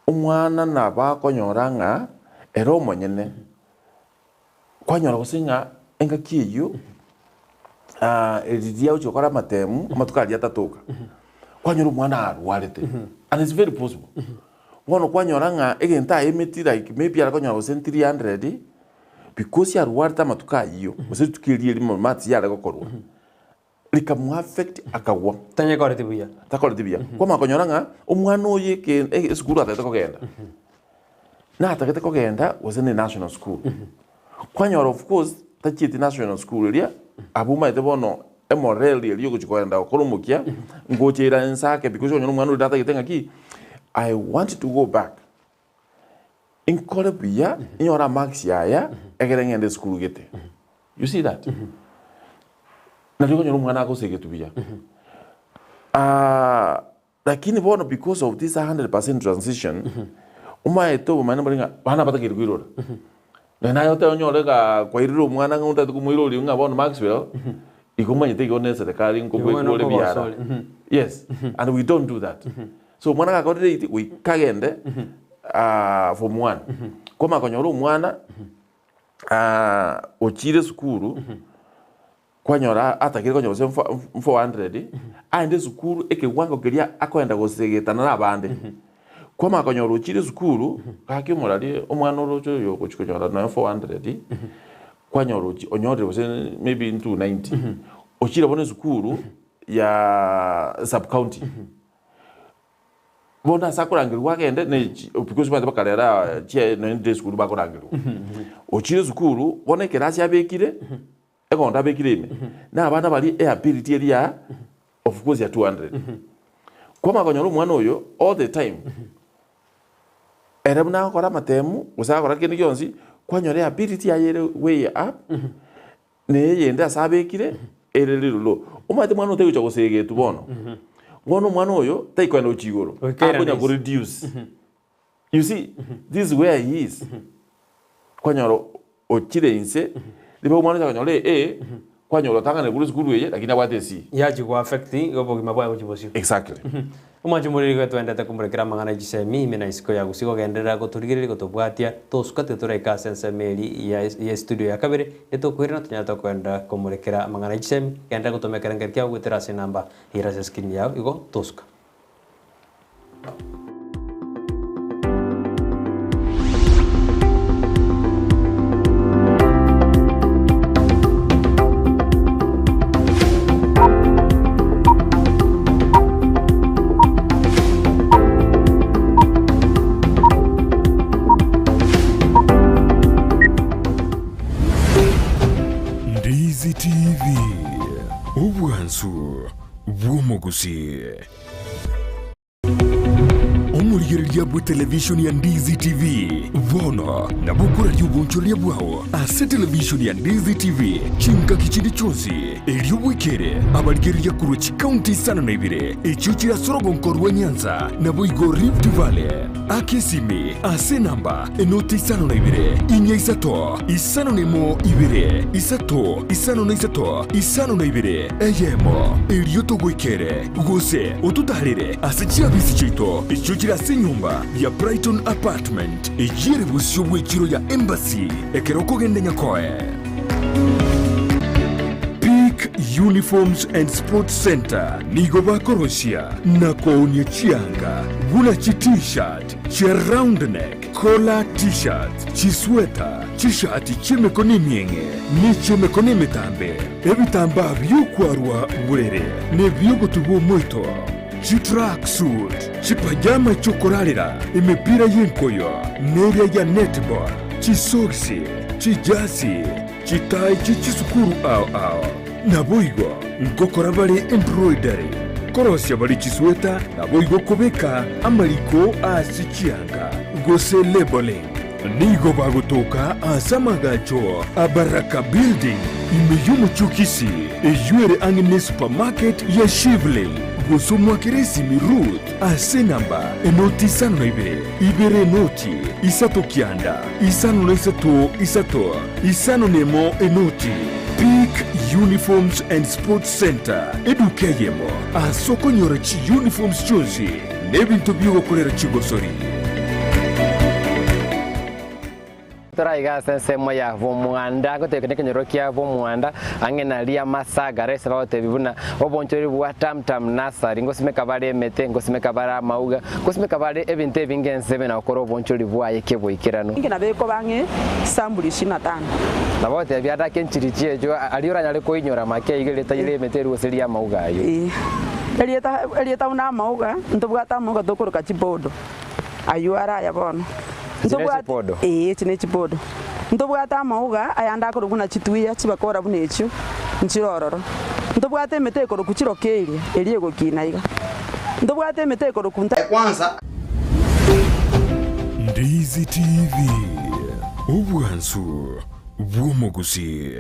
omwana nabo akonyora ng'a ere omonyene kwanyora gose ng'a engaki eyio riria agochia gokora amatemu amatuko aria atatoka, kwanyora omwana arwarete and it's very possible. Bono kwanyora ng'a egento aemeti like maybe arekonyora gose 300. Because arwarete amatuko ayio, gose rituko erio erimo match yare gokorwa, rikamoaffect akagwa. Tanyekoreti buya. Takoreti buya. Kwamanya konyora ng'a omwana oyo eke esukuru atagete kogenda, natagete kogenda gose ne national school. Kwanyora of course tachieti national school eria, abwo omanyete bono emoreli eria ogochia kogenda gokora omokia, ngocha ere inse ake because okonyora omwana oria natagete ng'aki, I want to go back. Inkore buya, inyore amarks aya, egere ng'ende esukuru gete. You see that? Nario okonyora omwana agosegetwa buya. Ah, lakini bono because of this 100% transition, omaete obomani mbare ng'a abana batakeire koirora. Naende naye otebe onyore ng'a kwairire omwana ng'a otagete komoiroria ng'a bono Maxwell, igo omanyete igo na eserekari nkobweka ore biara. Yes, and we don't do that. So omwana gakorire eight goika agende form one. Kwamanya konyora omwana ochire esukuru kwanyora atakire konyora gose 400 aende esukuru ekewango keria akoenda gosegetana na abande. Kwamanya konyora ochire esukuru gaki omorari omwana oroche oyo ogochi konyora nonya 400 kwanyora ochi onyorire gose maybe 290. Ochire bono esukuru ya sub county. Bono ase akorangerigwa agende ne chi because omanyete mpaka rero aa chia nonye esukuru bakorangerigwa. Ochire esukuru, bono ekerasi abekire, egondo abekire ime, na abana baria eability eria ya of course ya 200. Kwamanya konyora omwana oyo all the time, ere buna agokora amatemu, gose agokora kende gionsi, kwanyora eability yaye ere way up, Na eyende ase abekire ere riroro. Omanyete omwana oyo taigocha gosegetwa bono. Bono omwana oyo taikoenda gochia igoro. Goika Akonya eranaisi. ko reduce. You see, this is where he is. Kwanyora ochire inse, ribaga omwana ocha konyora A, kwanyora otang'anire korwa esukuru eye lakini abwate C. Yachi go affect obogima bwaye gochia bosio. Exactly. Omwancho moriri igo twendete komorekera amang'ana e chisemi ime na isiko ya gusii gogenderera gotorigereria gotobwatia tosuka tiga toraike ase ensemo eri ya ya estudio ya kabere ere tokoirana tonyarete kogenderera komorekera amang'ana e chisemi genderera gotoma ekerengeri kiao goetera ase enamba ere ase escreen yao igo tosuka. Ndizi TV, obwansu bw'omogusii. Omorigereria bw'etelevishoni ya Ndizi TV bono nabo okoraria obonchoreria bwao ase televishoni ya Ndizi TV chingaki chinde chionsi, erio bwekere abarigereria korwa chikaunti isano na ibere echio chire ase orogonko rwa Nyanza naboigo Rift Valley. Aka esimi ase enamba enoti isano na ibere, inya isato, isano na emo ibere, isato, isano na isato, isano na ibere, eyemo, erio togoikere, gose ototaarere ase chiabisi chiaito echio chire ase enyomba ya Brighton Apartment, eyio ere bosio bw'echiro ya Embassy, ekero okogenda Nyakoe. Peak Uniforms and Sports Centre nigo bakorosia na koonia chianga buna chi T-shirt, chia round neck, collar T-shirts, chisweta, chishati chi'emekono emieng'e ne chi'emekono emetambe, ebitambaa bi'okwarwa borere na ebi'ogotubwa omoito, chitracksuit, chipajama chi'okorarera, emepira y'enkoyo, neria ya netball, chisogisi, chijasi, chitai chie chisukuru ao ao. Naboigo ngokora bare embroidery, korosia bare chisweta, naboigo kobeka amariko ase chianga, gose labelling. Nigo bagotoka ase amagacho a Baraka Building, ime y'omochie o Kisii, eyio ere ang'e ne supermarket ya Shivling. Gose omwakere esimi Ruth ase enamba enoti 52, ibere enoti, isato kianda, 53 isato, 51 enoti. Peak Uniforms and Sports Centre, eduka eyemo ase okonyora chiuniforms chionsi na ebinto bi'ogokorera chigosori. Toraiga ase ensemo ya bomwanda, gotebeka nekenyoro kia bomwanda, ang'e na Riamasaga, ase bagotebia buna obonchoreri bwa Tamtam Nursery, ngosimeka bare emete, ngosimeka bare amauga, ngosimeka bare ebinto ebinge ense ime na gokora obonchoreri bwaye keboikeranu. Inki nabo ekoba ang'e sampuli ishirini na tano. Nabo bagotebia adake enchiri chi'echio, aria oranyare koinyora make iga erieta ri'emete eria gose ri'amauga ayio. Ee. Erieta erieta buna amauga, ntobwate amauga tokoroka chipodo, aywo are aya bono. Echi ne Ntobwate chipodo? ee echi ne chipodo. Ntobwate amauga ayande akorokwa buna chituya, chibakora buna echio, nchire ororo. Ntobwate emete ekorokwa chirokeria, eria egokina iga. Ntobwate emete ekorokwa nta. Kwanza. Ndizi TV, obwansu bw'omogusii.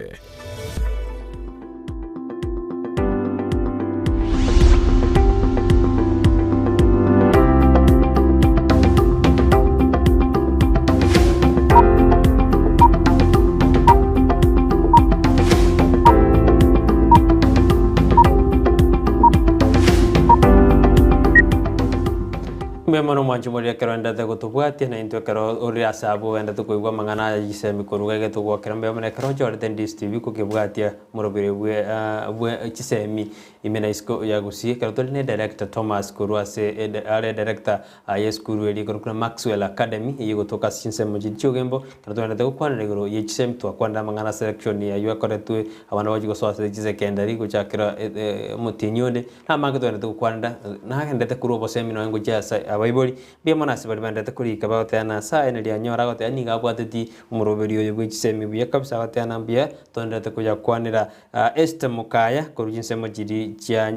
Mbuya mono omwanchi moria ekero oendete gotobwatia, na intwe ekero ore ase abwo oendete koigwa amang'ana aya chisemi korwa iga getogwakera mbuya mono ekero ochorete Ndisi TV kokebwatia morobere bwe bwe chisemi ime na isiko ya Gusii. Ekero tore ne Director Thomas korwa ase ede are director aye esukuru eria ekorokwa Maxwell Academy eyio egotoka ase chinsemo chiria chi'ogembo, ekero togenderete gokwanera igoro ye chisemi twakwanera amang'ana ase selection ayio akoretwe abana bagochia gosoa ase chisekendari gochakera omotienyi onde, na amange togenderete gokwanera nagenderete korwa obosemi nonye ngochia ase abaibori, mbuya mono ase baria baenderete korika bagoteba Nyasaye nari anyore agoteba nigo abwateti omoroberi oyo bwe chisemi buya kabisa agoteba na mbuya togenderete koyakwanera. Esther mokaya korwa chinsemo chiria chia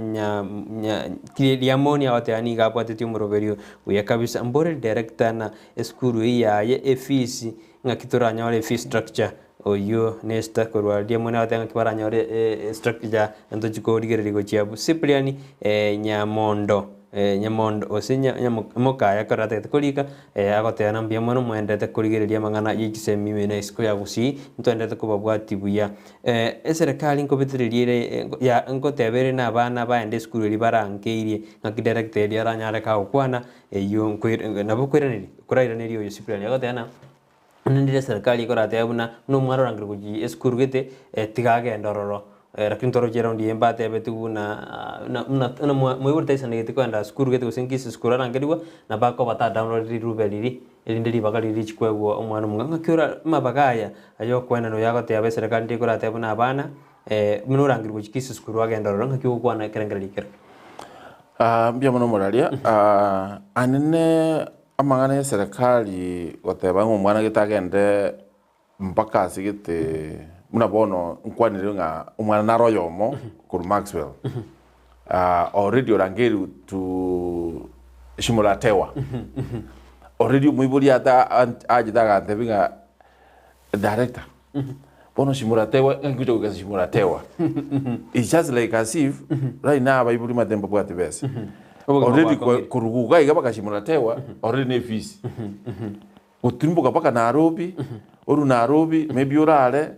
Riamoni agoteba nigo abwatetie omoroberio buya kabisa. Mbore director na esukuru eyio yaye efees ng'aki toranyore efee structure oyio ne Esther korwa Riamoni agoteba ng'aki baranyore structure ntochi korigereria gochia abwo. Cyprian Nyamondo Nyamondo gose mokaya ekero atagete korika Agoteba na mbuya mono moenderete korigereria amang'ana ye chisemi ime na isiko ya Gusii, ntwenderete kobabwatia buya. Eserekari nkobetereria ere ya ngoteba ere na abana baende esukuru eria barankeirie ng'aki director eria aranyare kagokwana eyio nkoir nabo koiraneria korairaneria oyo Cyprian agoteba ng'a onye ndire eserekari ekoratebe buna buna omwana orangire gochia esukuru gete tiga agende ororo. Lakini toroche eraundi eye mbatebetigwe buna buna buna moibori taisanegeti kogenda sukuru gete gose nki sukuru arangerigwe, nabo akoba ta download rirube riria, erinde ribaga riria richi koegwa omwana omong'ao. Ng'aki ora amabaga aya aya okoenana oyo agoteba eserekari ndire ekoratebe buna abana buna orangerwe gochia kisi sukuru agende ororo ng'aki ogokwana ekerengererio kere? Mbuya mono omoraria, anene amang'ana ya eserekari goteba ng'a omwana gete agende Mpaka ase gete buna bono nkwanire ng'a omwana nare oyomo korwa Maxwell already orangeirwe to Shimolatewa already omoibori ata achete agantebia ng'a director bono Shimolatewa ng'aki ngocha goika ase Shimolatewa it's just like as if right now abaibori omanyete mbabwati besa Obogima already bwakong'ire. korwa iga iga mpaka Shimolatewa already ne efees. Gotirimboka mpaka Nairobi, orwe Nairobi maybe orare,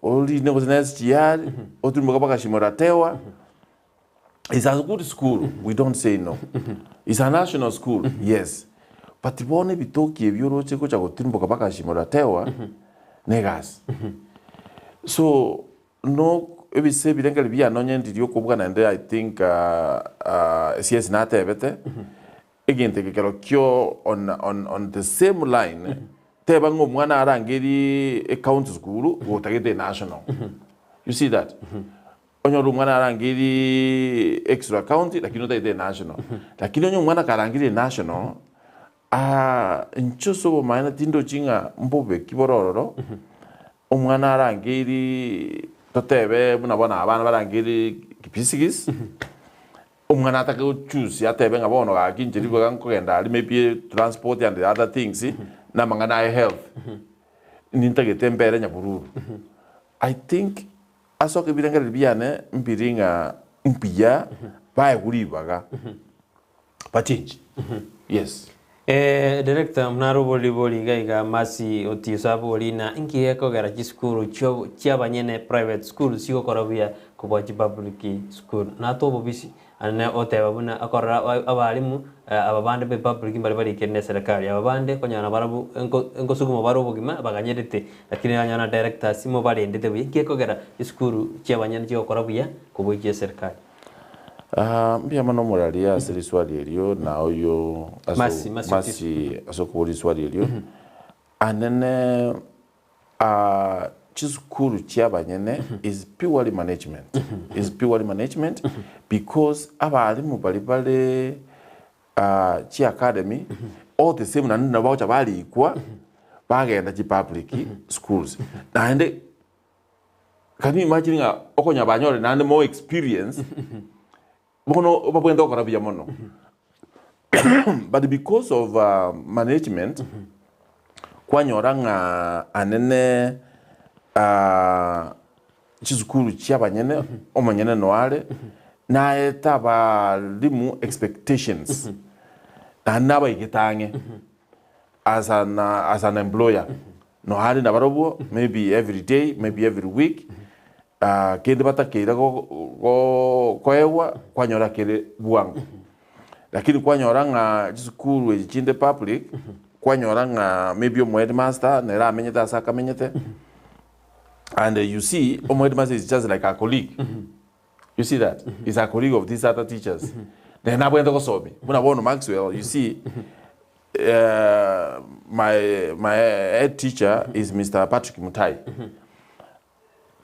orine gose na SGR, otirimboke mpaka Shimo-la-Tewa, It's a good school, we don't say no. It's a national school, yes. But bono ebitoki ebi oroche gocha gotirimboka mpaka Shimo-la-Tewa, na egasi. So, no ebise ebirengererio biane onye ndiri okobua naende I think CS natebete, Egento eke kerokio on, on, on the same line, teba ng'a omwana arangerie ecounty school gotagete enational. You see that? Onyore omwana arangerie extra county lakini otagete enational. Lakini onye omwana karangerie enational, ah, inche ase obomaene tindochi ng'a mbobe ki bore ororo, omwana arangerie totebe buna bono abana barangerie Kipsigis, Omwana atake gochusia atebe ng'a bono gaki inche ribaga nkogenda aria maybe transport and other things na amang'ana aye health nintagete mbere nyabururu. I think ase ebirengererio biane mbiri ng'a mbuya baegwe ribaga bachange yes. Director naro oboribori iga iga Mercy Otiso abori na inki gekogera chisukuru chio chiabanyene private schools chigokora buya kobua chipublic school nate obobisi ane oteba buna akorora abalimu aba bande be public mbari barikire ne eserekari aba bande okonyora barabwo nkosuguma bare obogima baganyerete lakini okonyora directors mobarendete buya inki gekogera chisukuru chiabanyene chigokora buya kobua echia eserekari. Mbuya mono omoraria ase riswali erio, na oyo ase Mercy, Mercy Otiso. Mercy ase okobora riswali erio. Anene chisukuru chia abanyene is purely management, is purely management because abalimu baria bare chi academy all the same naende nabo bagocha barikwa bagenda chi public schools. Naende Can you imagine ng'a okonya banyore naende more experience bono babwenerete gokora buya mono but because of management kwanyora ng'a anene chisukuru chia abanyene omonyene noare naete abalimu expectations naende nabaigete ang'e as an as an employer noare nabarobwo maybe every day maybe every week kende batakeire koegwa kwanyora kere bwango. Lakini kwanyora ng'a chisukuru echi chinde public, kwanyora ng'a maybe omo headmaster nere amenyete ase akamenyete, and you see omo headmaster is just like a colleague. You see that? Is a colleague of these other teachers. Nere nabwenerete gosomia. Buna bono Maxwell, you see, my my head teacher is Mister Patrick Mutai.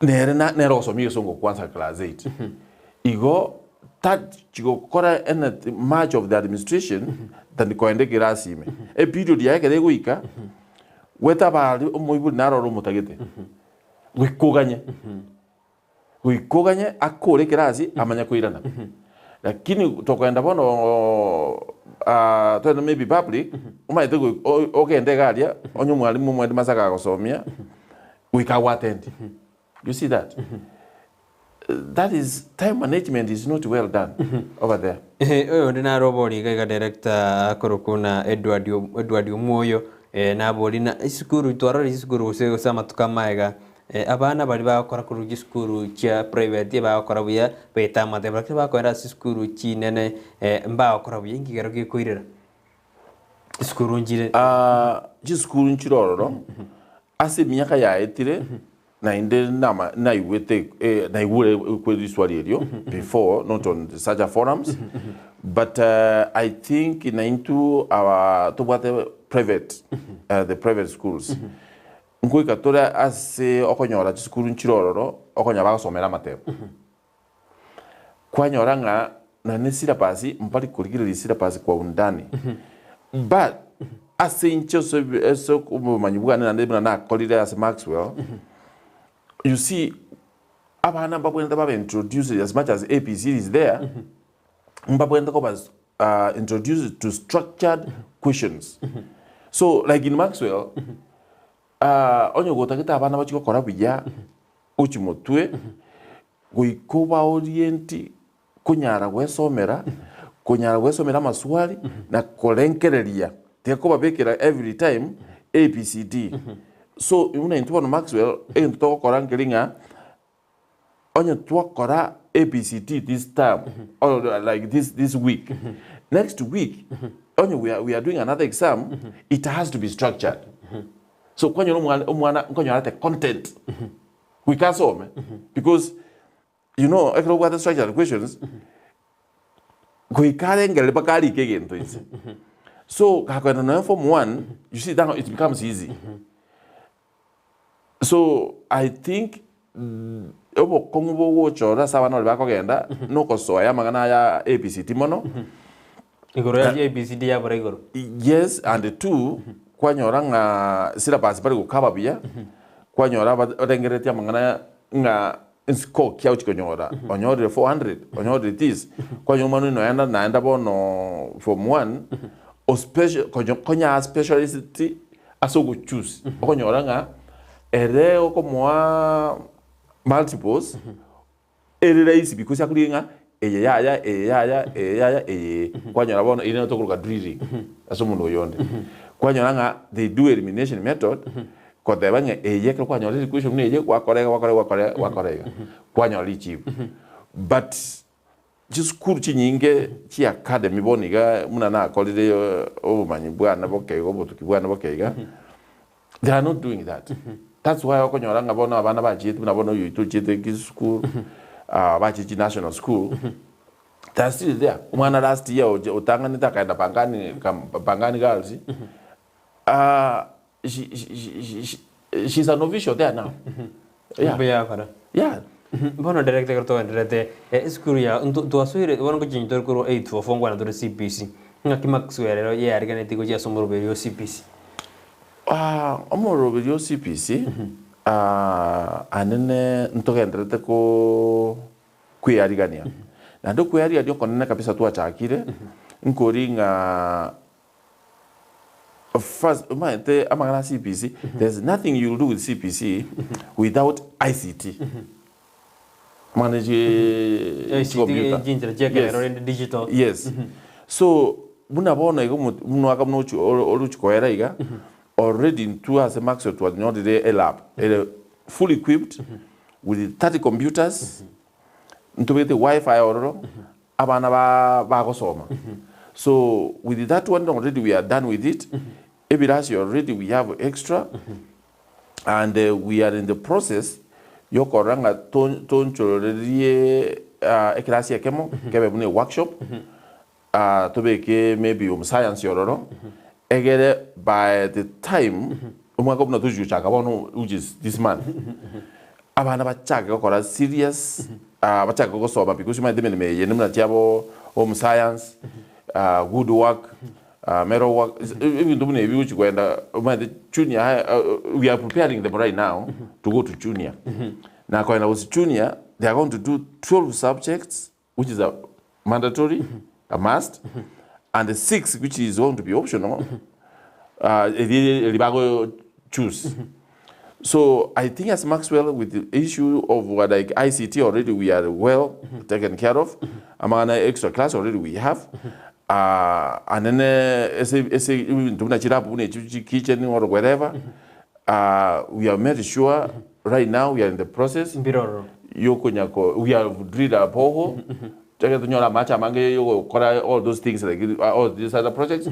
Nere na nere ogosomia egesongo kwanza class 8. Igo tachi gokora anything much of the administration than koenda ekerasi ime. Eperiod yaye ekero egoika, gwetaba aria omoibori naro ore omotagete, goika oganye. Goika oganye akore ekerasi amanye koirana. Lakini tokoenda bono togende maybe public, omanyete goi ogende iga aria, onye omwalimu omwalimu ase akagosomia, goika agoattend. You see that? That is time management is not well done over there. Oyonde naro obori iga iga director akorokwa buna Edward Edward Omwoyo, nabori na esukuru twarorire chisukuru gose gose amatuko amaega Abana baria bagokora korwa chisukuru chia private bagokora buya baete amatebo, lakini bakoenda ase chisukuru chinene mbagokora buya, inki kero gekoirera chisukuru nchire? Chisukuru nchire ororo ase emiaka yaetire naende nama naigwete naigure riswali erio before not on such a forums but I think naintwe our tobwate private the private schools Nkoika tore ase okonyora chisukuru nchire ororo, okonyora bagosomera amatebo. Kwanyora ng'a nonye ne syllabus mbari korigereria syllabus kwa undani. But ase inche ase ase obomanyi bwane naende buna nakorire ase Maxwell, you see abana mbabwenerete babe introduced as much as ABCD is there, mbabwenerete koba introduced to structured questions. So like in Maxwell, onye gotagete abana bachie gokora buya gochia motwe, goika obaorienti konyara gwesomera, konyara gwesomera amaswali na korengereria, tiga kobabekera every time ABCD. So buna intwe bono Maxwell, egento togokora nkeri ng'a Onye twakora ABCD this term or like this this week, next week onye we are, we are doing another exam, it has to be structured. So kwanyora omwana omwana nkonyora ate content goika asome because you know ekero obwate structured questions goika arengereri mpaka arike egento inse. So gakoenda nonya form one, you see now it becomes easy. So I think obokong'u bogocha ororo ase abana baria bakogenda nokosoa amang'ana aya ABCD mono. Igoro ya ABCD yabora igoro. Yes and two kwanyora ng'a syllabus bari gokaba buya, kwanyora barengereretie amang'ana ng'a ensiko ki agochi konyora, onyorire 400, onyorire this, kwanyora omwana oyio noenda naenda bono form one, o special konyo konya specialist ase ogochoose, okonyora ng'a ere okomoa multiples, ere rahisi because akorigia ng'a eye yaya, eye yaya, eye yaya, eye ee. Kwanyora bono eyio nero tokoroka drilling ase omonwe oyonde. Kwanyora ng'a they do elimination method, koteba ng'a eye ekero kwanyorire equation buna eye, gwakora iga gwakora iga gwakora iga gwakora iga, kwanyora richibu. But chisukuru chinyinge chia academy bono iga buna nakorire obomanyi bwane boke iga obotuki bwane boke iga, they are not doing that. That's why okonyora ng'a bono abana bachiete buna bono oyo oito ochiete chisukuru, bachiete chinational school, they are still there. Omwana last year oche otang'anete akaenda Pangani Pangani girls, she, she, she, she, she's an official there now. Yeah. Mbuya akora. Yeah. Bono director ekero togendererete esukuru ya twasoire bono ngochia tore korwa 844 nkwana tore CBC. Ng'aki Maxwell ero yeariganetie gochia ase omoroberio o CBC? Ah, omoroberio o CBC anene ntogendererete ko kwearigania. Naende okwearigania okonene kabisa twachakire, nkori ng'a First, omanyete amang'ana a CBC, there's nothing you'll do with CBC without ICT. Amang'ana ICT, chicomputer. chinchera chia Yes. ekerero rende digital. Yes. So, buna bono iga omo- omwaka buna ochi oro- orochi koera iga, already intwe ase Maxwell twanyorire elab ere fully equipped with 30 computers, ntobegete wifi ororo, abana ba bagosoma. So with that one already we are done with it, ebirasi already we have extra and we are in the process yokorora ng'a tonchorerie ekerasi ekemo kebe buna eworkshop tobeke maybe omosayansi ororo egere by the time omwaka buna tochi gochaka bono which is this month abana bachake gokora serious bachake gosoma because omanyete emeremo eye buna chiabo home science, good work, metal work, ebinto buna ebi gochi kogenda omanyete junior high we are preparing them right now to go to junior. Na kogenda gose junior they are going to do 12 subjects which is a mandatory, a must, and the six which is going to be optional, eri eri bago choose. So I think as Maxwell with the issue of like ICT already we are well taken care of, amang'ana extra class already we have, and then ase ase ebinto buna chilab buna echio chi kitchen or wherever, we have made sure right now we are in the process Mbirororo. yokonya ko we have drilled a borehole ekero tonyore amache amange yogokora all those things like all these other projects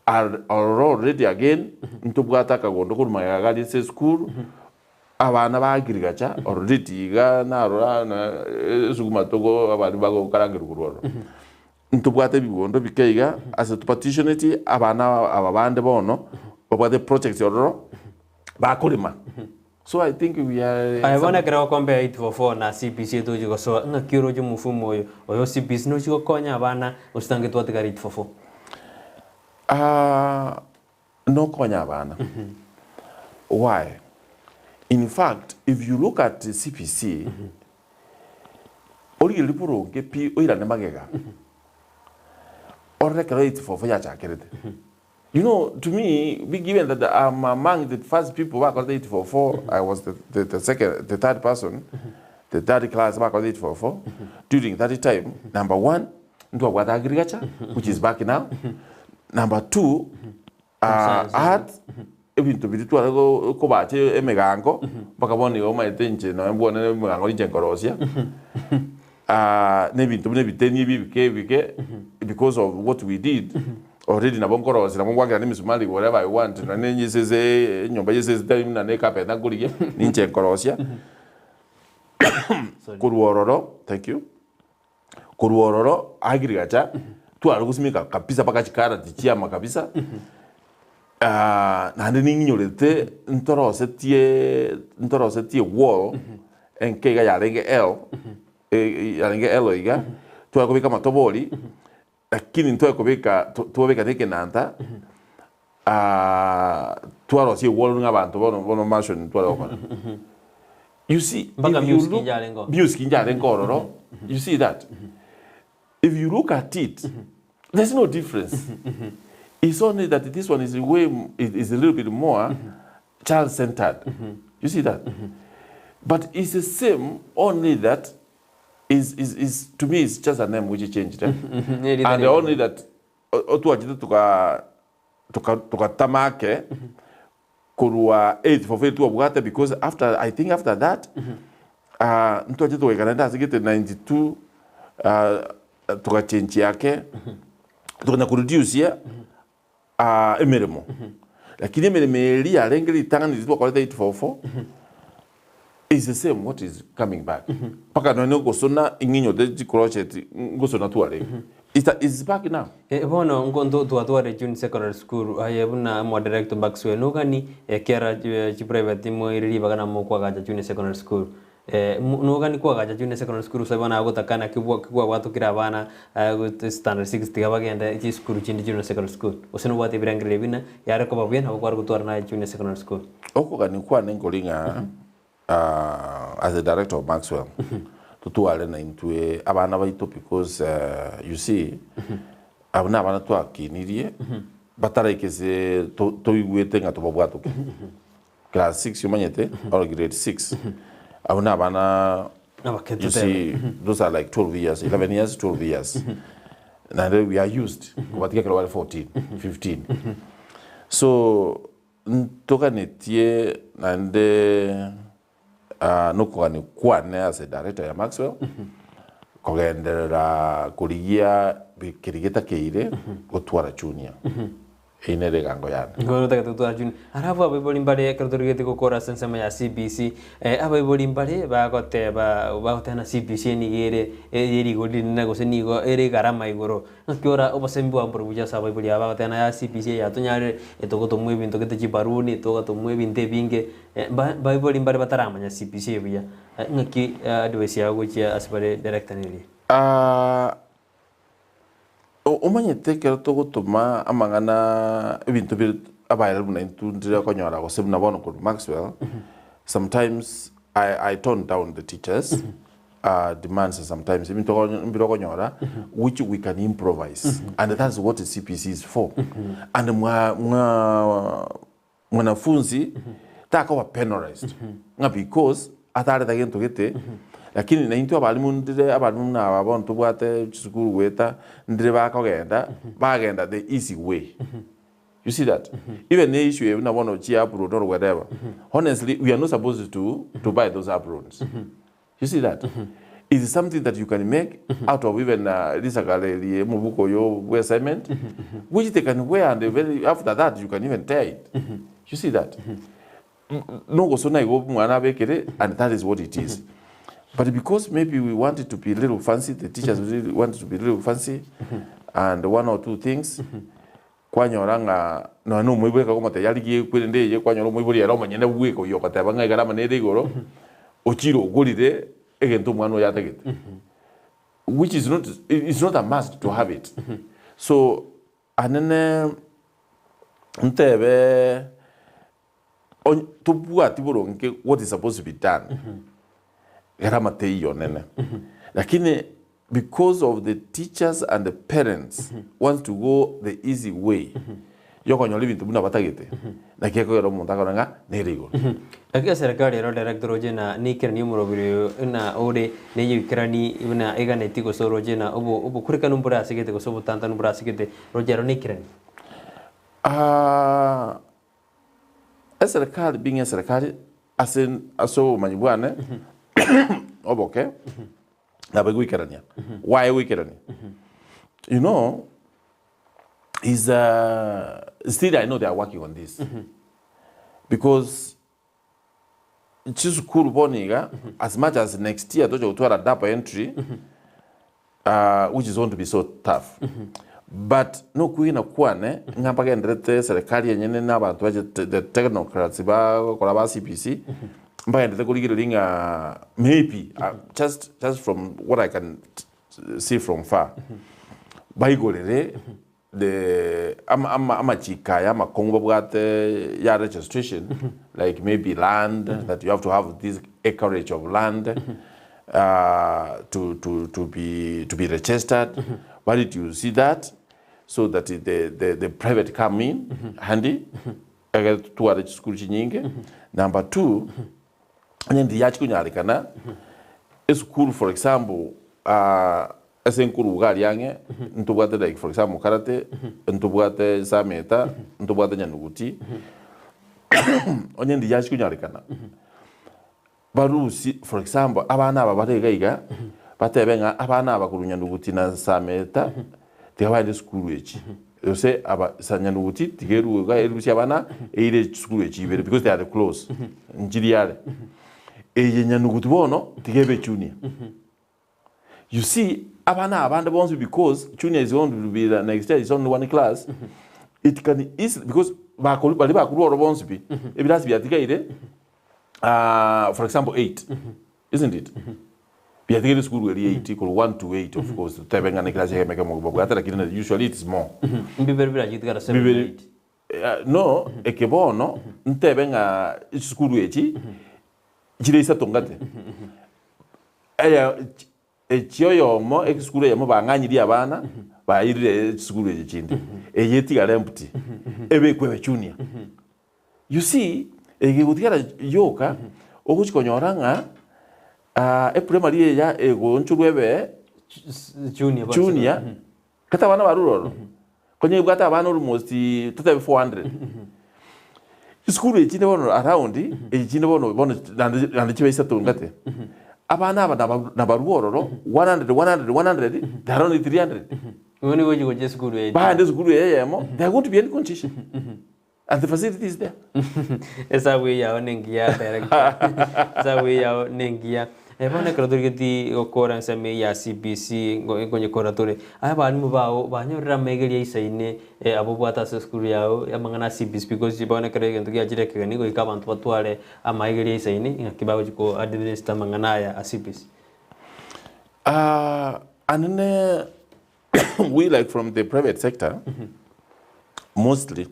are already again ntobwate akagondo korwa magega gari ase esukuru abana ba agriculture already iga narora na esukuma togo abana bagokarangerwa korwa ororo. Ntobwate ebigondo bike iga ase topartitioneti abana aba bande bono babwate projects ororo bakorema. So I think we are Aye bono ekero gokompea 844 na CBC tochi gosoa ng'aki oroche omofumo oyo oyo CBC nochi gokonya abana gose tange twatigara 844? Ah, nokonya abana. Why? In fact, if you look at CBC, origererie boronge pi oirane magega, orore ekero 844 yachakerete. You know, to me, be given that I'm among the first people bakorete 844, I was the, the, the second, the third person, the third class bakorete 844, during that time, number one, ntwabwate agriculture, which is back now. Number two, art, ebinto biria tware kobacha emegango, mpaka bono igo omanyete inche nonye mbwane emegango ninche nkorosia, na ebinto buna ebiteni ebi ebike ebike, because of what we did, already nabo nkorosia nabo ngwakera na emisumari whatever I want, nonye na esese enyomba ya esese tari buna na ecarpet nkorigia, ninche nkorosia, korwa ororo, thank you. Korwa ororo agriculture tware gosimeka kabisa mpaka chikarati chiama kabisa naende ning'inyorete ntorosetie ntorosetie wall enke iga yarenge L yarenge L iga tware kobeka amatobori lakini ntware kobeka twabeka na ekenanta twarosia ewall ng'a abanto bono bono mansion tware gokora. You see, Mpaka if you music look, injarenge ororo. music injarenge ororo, you see that. If you look at it, there's no difference. It's only that this one is way, is a little bit more child-centered. You see that? But it's the same, only that is, is, is to me it's just a name which changed. Eh? And only that otwachete tuka tuka tugatama ake korwa 844 twabwate because after I think after that ntwachete togaika naende ase gete 92 togachenchia ake tokanya koreducia emeremo lakini emeremo eria yarenge ritang'ani riria twakorete 844 is the same what is coming back mpaka nonye gosona ing'inyote chicrochet ngosona twarenge It's is back now. Bono ngonto twatware June Secondary School aye buna omodirector Maxwell nogani ekiara chiprivate moire ribaga na mokwagacha Junior Secondary School nogani kwagacha Junior Secondary School gose bono agotaka naki kwabwatokire abana standard six tiga bagende chisukuru chinde Junior Secondary School gose nobwate ebirengererio buna yare koba buya nabo kware gotwara naye Junior Secondary School. Okogania kwane nkori ng'a as a director of Maxwell totware naintwe abana baito because you see abwo na abana twakinirie bataraika ase toigwete ng'a tobabwatoke class six omanyete or grade six abwo na abana you see those are like 12 years 11 years 12 years naende we are used kobatiga ekero bare 14 15 so Ntoganetie naende nokogania kwane ase director ya Maxwell, Kogenderera korigia keria getakeire gotwara junior. Eyio nere egango yane. Nigo otagete gotwara junior. Alafu abaibori mbare ekero torigetie gokora ase ensemo ya CBC, abaibori mbare bagoteba bagoteba na CBC nigo ere eye rigori rinene gose nigo ere egarama igoro. Naki ora obosemi bwao mbore buya ase abaibori aba bagoteba naye CBC eye yatonyarire, etogotomwa ebinto gete chibaruni, etogotomwa ebinto ebinge, mba baibori mbare bataramanya CBC eye buya. Ng'aki advice yao gochia ase bare director neria? Aah omanyete ekero togotoma amang'ana ebinto bire abaere buna intwe ndire konyora gose buna bono korwa Maxwell, sometimes I I tone down the teachers demands sometimes ebinto mbire okonyora which we can improvise and that's what CPC is for and mwa mwa Mwanafunzi takoba penalized ng'a because atareta gento gete, lakini naintwe abalimu ndire abalimu buna aba bono tobwate chisukuru goeta, ndire bakogenda, bagenda the easy way. You see that? Even ne issue eye buna bono chia upload or whatever, honestly we are not supposed to to buy those uploads. You see that? It's something that you can make out of even risakara eri omobuko oyo bwa cement, which they can wear and very after that you can even tear it. You see that? Nogosona igo omwana abekere and that is what it is. But because maybe we want it to be a little fancy, the teachers really want it to be a little fancy and one or two things, Kwanyora ng'a nonya nomoibori akakomotebia arigie ekwerende eye, kwanyora omoibori ere omonyene bweka oyio ogoteba ng'a egarama nere igoro, ochire ogorire egento omwana oyo atagete. Which is not, it's not a must to have it. So anene ntebe Onye tobwati boronge what is supposed to be done, gharama teiyo nene. Lakini because of the teachers and the parents wants to go the easy way yokonyora ebinto buna batagete, naki ekogera omonto akore ng'a nere igoro. Lakini eserekari ero director roche na neikeranie omorobiri oyo na ore neyoikerani buna eganeti gose oroche na obo obokurekanu mbore asegete gose obotantanu mbore asegete roche ero neikeranie. Aah Eserekari being eserekari ase ase obomanyi bwane oboke nabo egoikerania. Why egoikerania? You know is still I know they are working on this because chisukuru bono iga as much as next year tocha gotwara double entry which is going to be so tough but nokwegena kwane ng'a mbagenderete serikali enyene na abanto bache the technocrats bagokora ba CBC mbagenderete korigereria ng'a maybe just just from what I can see from far baigorere the ama ama amachiko aya amakong'u babwate ya registration like maybe land that you have to have this acreage of land to to to be to be registered why did you see that so that the the the private come in handy ekero totware chisukuru chinyinge number two onye ndiri yachi konyarekana esukuru for example Ase nkoruga aria ang'e, ntobwate like for example karate, ntobwate sameta, ntobwate nyanuguti, onye ndiya chikonyarekana, barusie for example abana aba bare iga iga, batebe ng'a abana aba korwa nyanuguti na sameta, tiga bagende esukuru echi, gose aba sa nyanuguti tiga erue iga erusie abana eire chisukuru echi ibere because they are close, nchiri are. Eye nyanuguti bono tiga ebe junior. You see abana abande bonsi because junior is going to be the next year is only one class it can easily because bakoru baria bakorwa oro bonsi pi ebirasi biatigaire ah, for example 8 isn't it biatigaire esukuru eria 8 korwa 1 to 8 of course totebe ng'a na eclass egeme ekemo babwate lakini usually it is more Mbibere birachitigara 7 Bibere- 8. No, eke bono ntebe ng'a chisukuru echi chire isato ngate. Eye echi oyomo esukuru eyemo bang'anyirie abana bairire chisukuru echi chinde. Eye etigare empty ebekwe ebe junior. You see, eye egotigara yoka ogochi konyora ng'a eprimary eya egoonchorwa ebe Junior. junior Kata abana barure ororo, konya ebwate abana almost totebe 400. Chisukuru echi chinde bono around, echi chinde bono bono naende naende chibe isato ngate. Abana aba naba nabarue ororo 100 100 100 they are only 300. Igo nigo ochi gochia esukuru eye. Baende esukuru eye eyemo they are going to be any condition and the facility is there. Esabu eye yao nengiya director. Esabu eye yao nengiya. Eh, bono ekero torigeti gokora ensemo eye ya CBC ngo nkonyekora tore, aye abalimu bao banyorire amaigerio aisaine eh, abwo obwate ase esukuru yao amang'ana a CBC because bono ekero egento giachire ekegeni goika abanto batware amaigerio aisaine ng'aki bagochi ko administer amang'ana aya a CBC. Ah, anene we like from the private sector mostly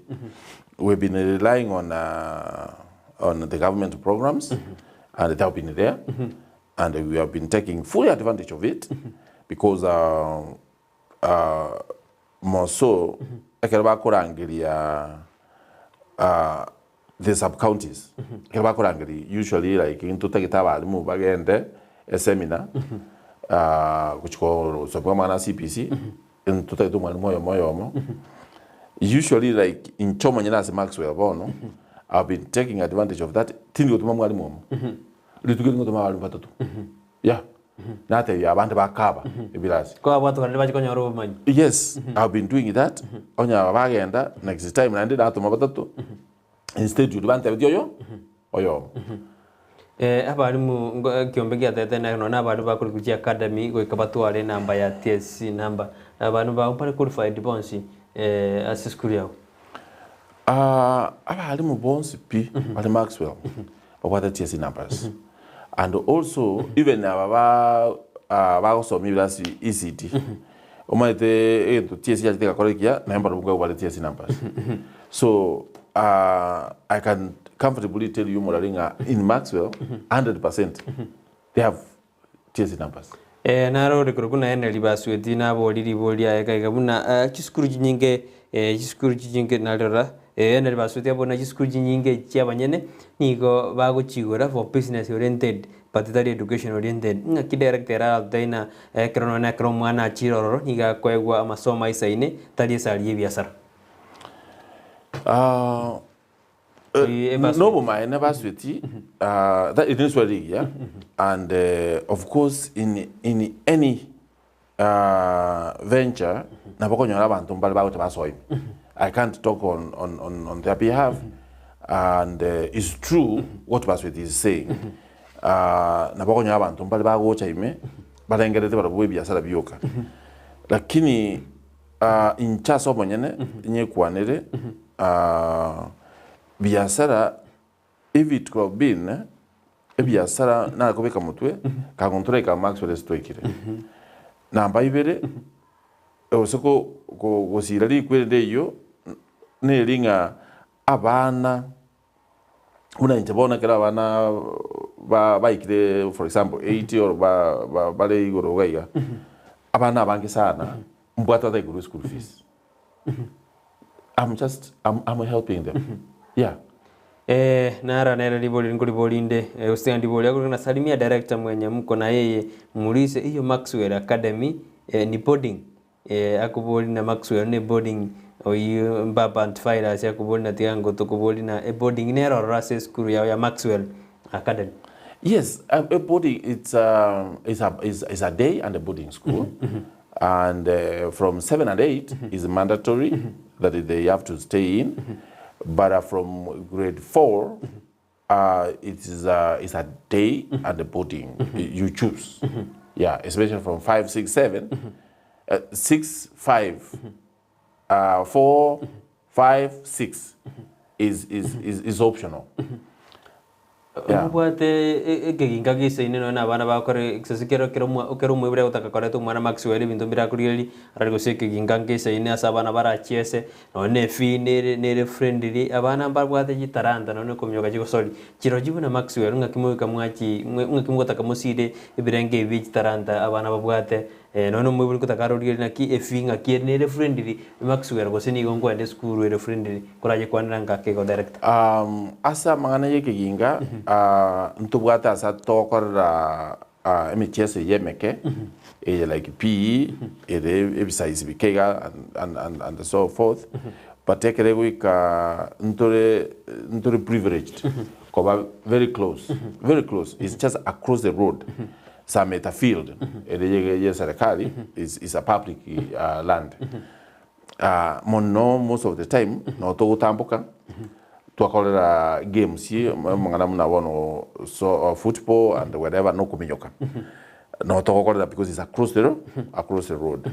we've been relying on uh, on the government programs and they have been there and we have been taking full advantage of it because uh, uh, more so ekero bakorangeria uh, the sub counties ekero bakorangeria usually like ntotagete abalimu bagende eseminar uh, gochia kosomigwa amang'ana a CBC ntotagete omwalimu oyomo oyomo usually like inche omonyene ase Maxwell bono I've been taking advantage of that tindi gotoma mwalimu omo rituko eri ngotoma abalimu batato yeah natebia abande bakaba ebirasi Kwabwatokana bache konyora obomanyi. Yes, I've been doing that. Onye aba bagenda next time naende natoma batato instead oria bantebetie oyo oyomo. Eh, abalimu ngo ekiombe giatete na nonya abalimu bakorikwa chiacademy goika batware enamba ya TSC number. Abalimu bao mbare qualified bonsi eh, ase esukuru yabo? Ah, abalimu bonsi pi bare Maxwell babwate TSC numbers and also even aba ba ah, bagosomia ebirasi ECD omanyete egento TSC yachete egakora ekiya naye mbarabwo nkoegwa bare TSC numbers so ah, I can comfortably tell you morari ng'a in Maxwell 100% they have TSC numbers. Eh, naro ore korokwa na Henry Basweti nabori ribori riaye gaiga buna eh, chisukuru chinyinge eh, chisukuru chinyinge narora eh, Henry Basweti abori na chisukuru chinyinge chiabanyene nigo bagochigora for business oriented but tari education oriented. Ng'aki director ere aratotebie ng'a ekero nonye ekero omwana achire ororo nigo akoegwa amasomo aisaine tari esari ya ebiasara. Ah, Eh, Basweti. Nobomaene Basweti, uh, that it is rigiya and uh, of course in, in any uh, venture nabo okonyora abanto mbare bagocha basoa ime I can't talk on, on, on, on their behalf and uh, it's true what Basweti is saying uh, nabo okonyora abanto mbare bagocha ime barengerete barabwo ebiasara bioka lakini uh, inche ase omonyene nyekwanere uh, biasara if it could have been ebiasara nakobeka motwe kagontora Maxwell ase twaikire namba ibere gose gosira rikweri eyio neri ng'a abana buna inche bono ekero abana baikire for example 80 or bare igoro iga iga abana abange sana mbwate batari school fees I'm just I'm helping them yeah. Eh, nara nere ribori nkoribori eh, gose ndibori akorokwa na salimia director mwenye mko na yeye murise iyo Maxwell Academy eh, ni boarding eh, akobori na Maxwell ne boarding oyo mbaba antivirus akobori na tigango tokobori na e boarding nero ororo ase esukuru yao ya Maxwell Academy. Yes, a boarding it's a it's a day and a boarding school, and from 7 and 8 is mandatory that they have to stay in, but from grade 4, it is a, it's a day and a boarding. You choose, yeah, especially from 5, 6, 7, 6, 5, 4, 5, 6 is optional. Yeah. Obwate ekeginka gisaine nonya na abana bakore exercise kero kero kero omoibori agotaka koreta omwana Maxwell ebinto mbirakorigeri arari gose ekeginka ngesaine ase abana barachiese nonya na efee nere nere friendly abana mbabwate chitalanta nonya okominyoka chigosori chirochio buna Maxwell ng'aki mogoika mwachi ng'aki mogotaka mosire ebirengo ebi bia echitalanta abana babwate eh, nonya omoibori nkotaka arorigereria naki efee ng'aki ere nere friendly Maxwell gose nigo nkoenda esukuru ere friendly koraye kwanera ng'ake igo director. Ase amang'ana y'ekeginga ntobwate ase togokorera emicheso eye emeke eye like PE ere ebisize bike iga and, and, and so forth but ekere goika ntore ntore privileged koba very close very close it's just across the road. Sameta field ere ye ye serikali is, is a public land. Mono most of the time no togotamboka twakorera games amang'ana buna bono so football and whatever nokominyoka no togokorera because it's across the road, across the road.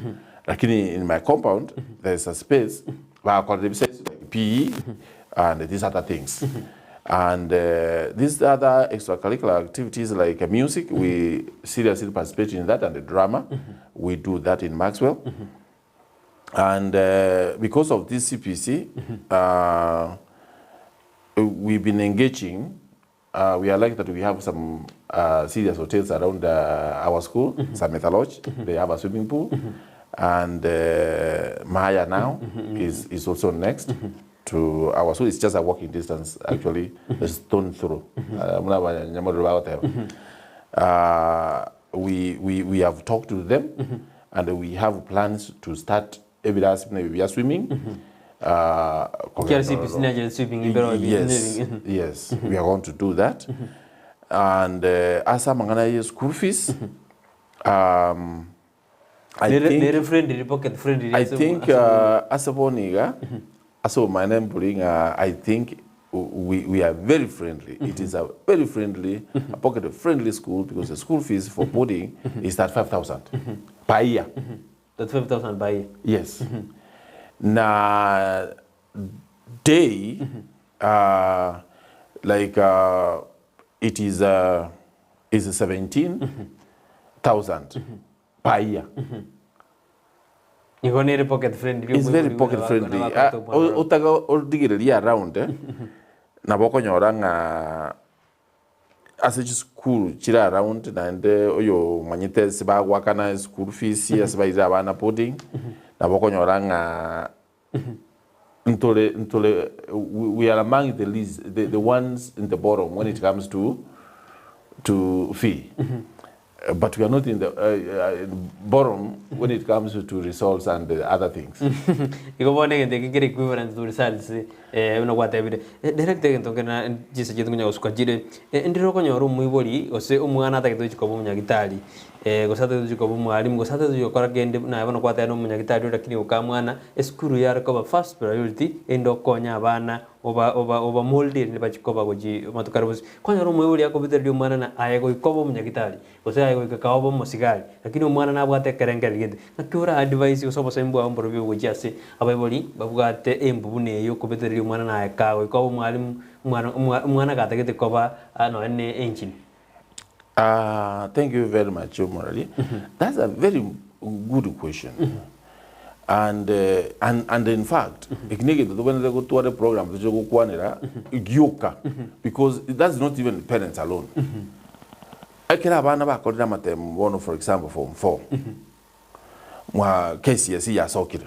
Lakini in my compound there is a space bagokorera ebisa like PE and these other things. And these other extracurricular activities like music, we seriously participate in that, and the drama, we do that in Maxwell. And because of this CPC, we've been engaging. We are lucky that we have some serious hotels around our school, Sametha Lodge. They have a swimming pool. And Maya now is also next to our school. It's just a walking distance, actually, a stone throw. We have talked to them, and we have plans to start every last minute we are swimming. Yes, yes, we are going to do that. And as amangana school fees, I think I think asaboniga aso my name bring I think we are very friendly. It is a very friendly, a pocket friendly school, because the school fees for boarding is at 5,000 per year. That's 5,000 per year. Yes. Na day, like it is 17,000 per year. Igo nere pocket friendly. It's very pocket friendly. Otaga odigereria around nabo okonyora ng'a ase chisukuru chire around naende oyo omanyete ase bagwakana school fees ase bairire abana boarding nabo okonyora ng'a ntore ntore we are among the least, the ones in the bottom when it comes to fee. But we are not in the bottom when it comes to results and the other things. Igo bono egento eke kere equivalent to results buna gwatebire. Direct egento nkere chisa chiaito nkonya gosuka chire, ndire okonyora omoibori gose omwana atagete gochia koba omonyagitari, gose atagete gochia koba omwalimu, gose atagete gochia gokora kende buna bono gwateba na omonyagitari ore lakini goka mwana, esukuru yare koba first priority, erinde okonye abana oba oba obamold erinde bachie koba gochia amatuko are bosio. Kwanyora omoibori akobetereria omwana na aye goika obe omonyagitari, gose aye goika kaobe omosigari, lakini omwana nabwate ekerengererio gete. Naki ora advise gose obosemi bwao mborobio gochia ase abaibori babwate embu buna eywo okobetereria omwana naye kaa goika obe omwalimu, omwana omwana gatagete koba nonya na engine. Thank you very much, Omorari. That's a very good question. And, and, in fact, eki na egento tobwenerete gotwara eprogram toche gokwanera gioka, because that's not even parents alone. Ekero abana bakorire amatemo bono for example form four, mwa KCSE yasokire,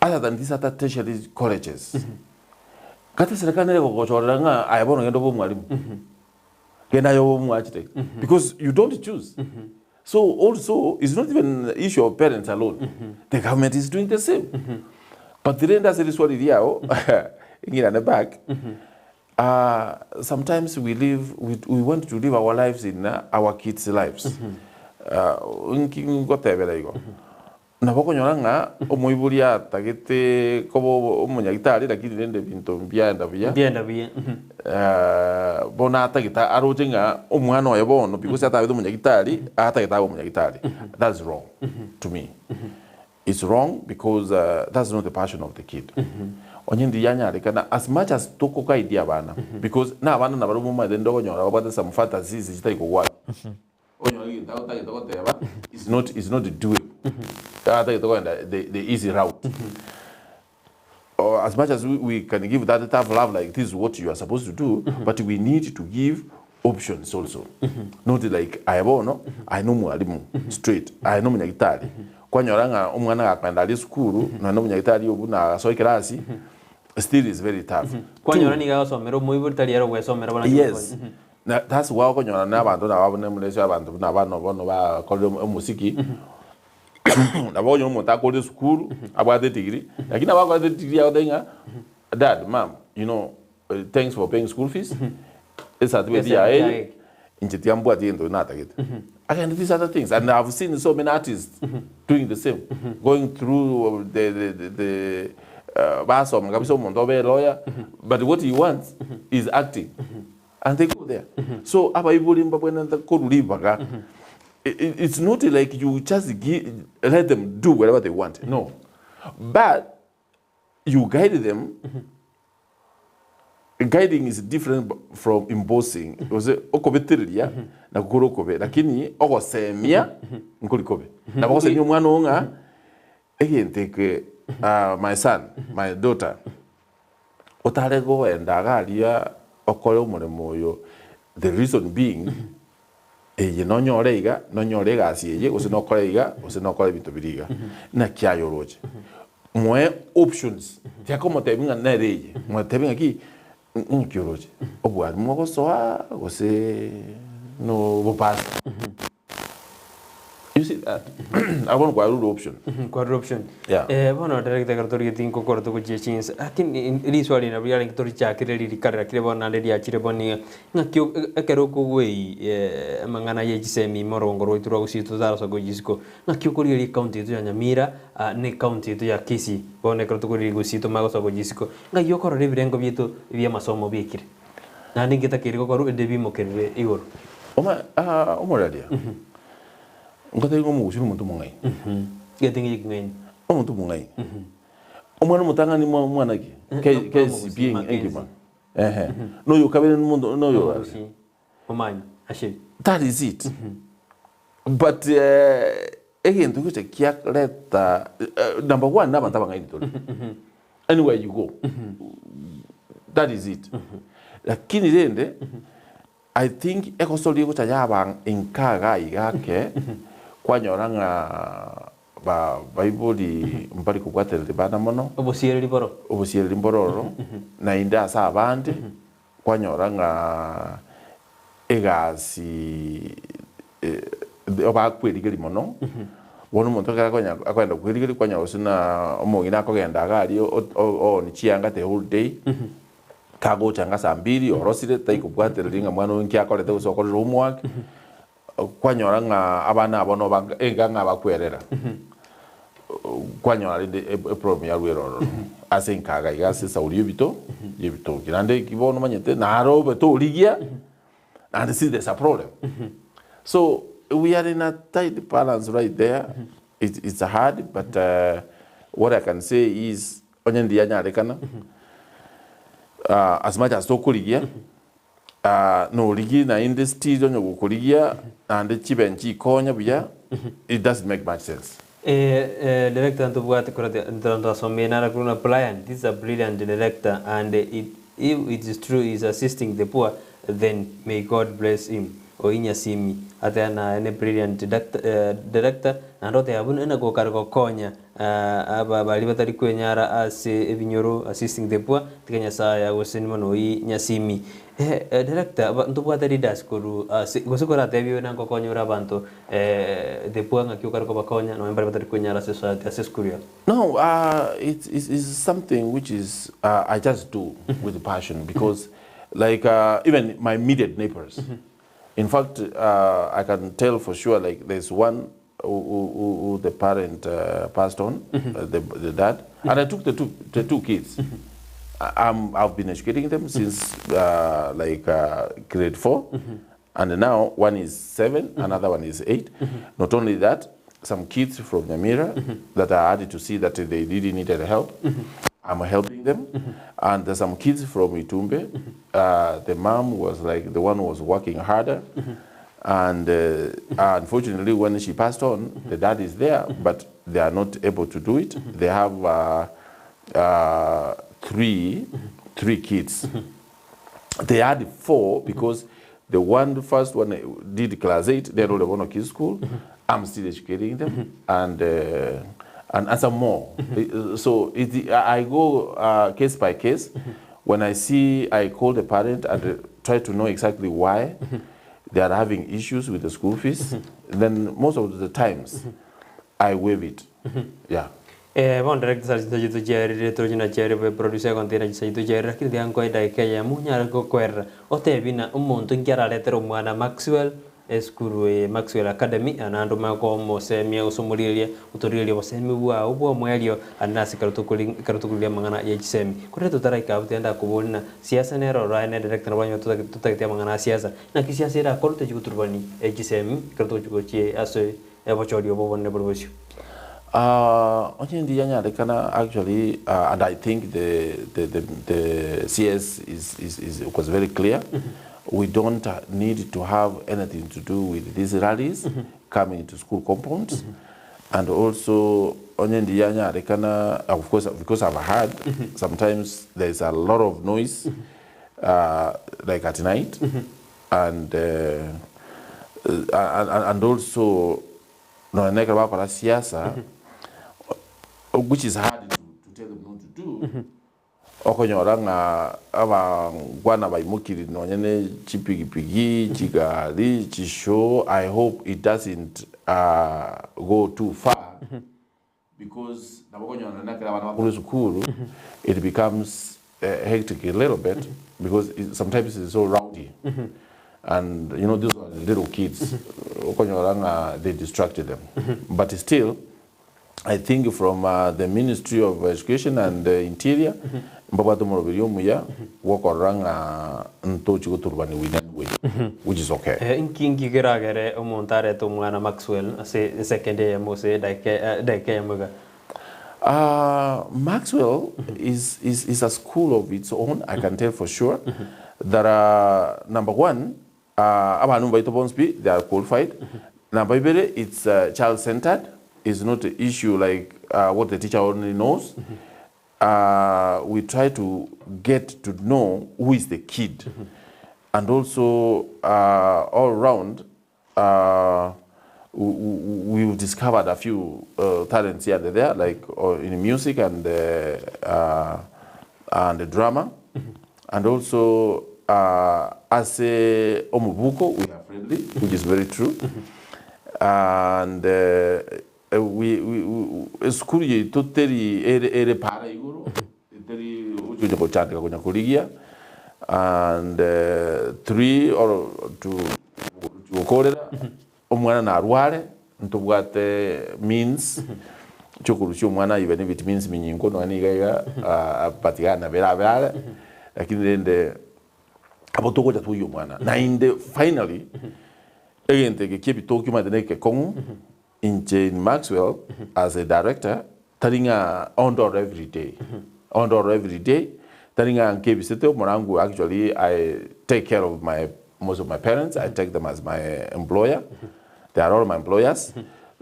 other than these other tertiary colleges, kata serikali nere egogochorera ng'a aye bono genda obe omwalimu, genda aye obe omoarchitect, because you don't choose. So also it's not even issue of parents alone, the government is doing the same. But rende ase riswali riao, ng'irane back, sometimes we live, we want to live our lives in our kids' lives. Nki ngotebera igo? Nabo okonyora ng'a omoibori atagete koba omonyagitari lakini rende ebinto mbiaenda buya. Mbiaenda buya. Bono atagete aroche ng'a omwana oye bono because atabete omonyagitari, atagete abe omonyagitari. That's wrong to me. It's wrong because that's not the passion of the kid. Onye ndiyanyarekana as much as tokoguide abana because na abana nabarobwo omanyete rende okonyora babwate some fantasies chitari kogwana. Onyore egento agotagete goteba is not is not doable. Atagete kogenda the easy route. Or as much as we can give that tough love like this is what you are supposed to do, but we need to give options also. Not like aye bono, aye na omwalimu straight, aye na omonyagitari. Kwanyora ng'a omwana gakogenda aria esukuru, nonya na omonyagitari obwo na agasoa ekerasi, still is very tough. Kwanyora nigo agosomera omoibori tari ere ogwesomera buna Yes. Na that's why okonyora na abanto nabo buna emuresi abanto buna abana bono bakorire omosiki, nabo okonyora omonto akorire esukuru, abwate edegree, lakini nabo akorete edegree agoteba ng'a dad, mum, you know, thanks for paying school fees, ecertificate yaye eye. Inche tiga mbwati egento natagete. I can do these other things and I've seen so many artists doing the same, going through the, the, the, the uh, basoma kabisa omonto obe lawyer, but what he wants is acting. And they go there. So abaibori mbabwenerete korwa ribaga. It's not like you just give, let them do whatever they want. No. But you guide them. Guiding is different from imposing. Gose okobetereria nakwo kore okobe, lakini ogosemia nkori kobe. Nabo ogosemia omwana oo ng'a egento eke ah, my son, my daughter, otare goenda iga aria okore omoremo oyo, the reason being eye nonyore iga, nonyore egasi eye, gose nokore iga, gose nokore ebinto biria iga. Naki aye oroche. Moe options, tiakomotebia ng'a nere eye, motebie ng'aki, ng'aki oroche, obwarimu ogosoa gose no obopastor. You see that? Abwo bono kwarure option. Kwarure option. Yeah. Eh, bono director ekero torigetie nkokora togochia chinsa, lakini riswali nabo riarenge torichakire riri kare lakini bono naende riachire bono iga, ng'aki ekero okogwei amang'ana ya chisemi ime orogongo rwaito rwa gusii totarasoka gochia isiko, Ng'aki okorigereria ecounty yaito ya Nyamira na ecounty yaito ya Kisii bono ekero tokorigereria gusii tomanye gosoa gochia isiko, ng'ai okorora ebirengo biaito bi'amasomo biekire? Naende ngetakeire gokorwa erinde bimokerere igoro. Oma omoraria, ngotebi ng'a omogusii nomonto omong'aini. Getinga eye king'aini. Omonto omong'aini. Omwana omotang'ani mwa mwana ki? K KCPE engima. Ehe. Noyo okabere nomonto noyo Omogusii, omanyi, asheri. That is it. But egento gocha kiareta number one na abanto abang'aini tore. Anywhere you go, that is it. Lakini rende, I think egosoria egocha yaba inka iga iga ake, kwanyora ng'a ba baibori mbari kobwatereria bana mono. Obosiereri boro. Obosiereri mboro ororo, naende ase abande, Kwanyora ng'a egasi bakwerigeria mono, bono omonto ekero akonya akoenda kwerigeria kwanyora gose na omong'ina akogenda iga aria ooni chianga the whole day, kagocha ng'a saa mbiri orosire taikobwatereria ng'a mwana oyo nki akorete gose okorire homework, kwanyora ng'a abana abo no banga enga ng'a bakwerera, kwanyora rende eproblem yarwa ere ororo ase enkaga iga ase esauri y'ebito y'ebitoki. Naende eki bono omanyete naro obe torigia naende still there's a problem. So we are in a tight balance right there, it it's hard but what I can say is onye ndianyarekana as much as tokorigia Norigie naende still onye gokorigia naende chibe nchikonya buya it doesn't make much sense. Director ntobwate korete ntosomire nara korwa na Brian this is a brilliant director and it if it is true he is assisting the poor then may God bless him Oinya Simi ateba naye ne brilliant director naende oteba buna enagokare gokonya Aba baria batari kwenyara ase ebinyoro, assisting the poor, tiga Nyasaye agosesenie mono oyio Nyasimi. Director, ntobwate leaders korwa ase, gose koratebie oyo nangokonya ore abanto the poor ng'aki okare kobakonya nonya baria batari kwenyara ase society, ase esukuru yao. No, it's, it's, it's something which is I just do with passion because like even my immediate neighbors, in fact I can tell for sure like there's one who, who, who the parent passed on, the dad, and I took the two kids. I've been educating them since like grade 4, and now one is 7, another one is 8. Not only that, some kids from Nyamira that I had to see that they really needed help. I'm helping them. And there's some kids from Itumbe. The mom was like the one who was working harder. And unfortunately, when she passed on, the dad is there, but they are not able to do it. They have three kids. They had 4 because the one first one did class 8, they're all the kids school. I'm still educating them, and some more. So I go case by case. When I see, I call the parent and try to know exactly why they are having issues with the school fees. Then most of the times, I waive it. Yeah. Eh, bono director sari chinsa chiaito chiarire toroche na chiarire bobe producer egontebia chinsa chiaito chiarire lakini tiga nkoe edageka eyemo onyare gokoerera otebi ng'a omonto inki araretere omwana Maxwell esukuru eye Maxwell Academy naende omanye koba omosemia gose omorigereria otorigereria obosemi bwao bwa omoerio ande nase ekero tokori ekero tokorigereria amang'ana ye chisemi. Korende totaraika abwo tiga ndakoborie ng'a siasa nere ororo aye ne director nabo onye totagete amang'ana a siasa naki siasa erakorwe tochie goturubani echisemi ekero togochia gochia ase Obochori obo obonene bore bosio. Onye ndiyanyarekana actually and I think the the the the CS is is is was very clear we don't need to have anything to do with these rallies coming to school compounds and also onye ndiyanyarekana of course because I've heard sometimes there is a lot of noise like at night and and also nonya na ekero bagokora siasa which is hard to, to tell them not to do okonyora ng'a abangwana baimokiri nonya ne chipigipigi chigari chishow I hope it doesn't uh, go too far because nabo okonyora naende ekero abana bakorwa esukuru it becomes hectic a little bit because it, sometimes it's so rowdy and you know these are little kids okonyora ng'a they distracted them but still I think from uh, the Ministry of Education and uh, Interior mbabwate omoroberi omuya gwokorora ng'a ntochi goturubaniwa in any way which is okay. Eh, inki inki keragere omonto arete omwana Maxwell ase esekendi eyemo gose edageka edageka eyemo iga? Uh, Maxwell is, is, is a school of its own, I can tell for sure. That uh, number one, uh, abana baito bonsi pi, they are qualified. Number ibere, it's uh, child-centered. It's not an issue like uh, what the teacher only knows. Uh, we try to get to know who is the kid. And also, uh, all round, uh, we've discovered a few uh, talents here and there, like uh, in music and uh, uh, and the drama, and also uh, as a omubuko, we are friendly, which is very true. And uh, we, we, we, esukuru yaito teri ere, ere para igoro teri ochocha gochandika konya korigia and uh, three or to gokorera omwana narware ntobwate means chiokorusia omwana even if it means minyingo nonya niga iga uh, but iga nabere abe are lakini rende abo togocha twoyia omwana naende finally egento eke kia ebitoki omanyete na ekekong'u inche in Maxwell as a director tari ng'a ondore every day ondore every day tari ng'a nkebisete omorangu actually I take care of my most of my parents I take them as my employer they are all my employers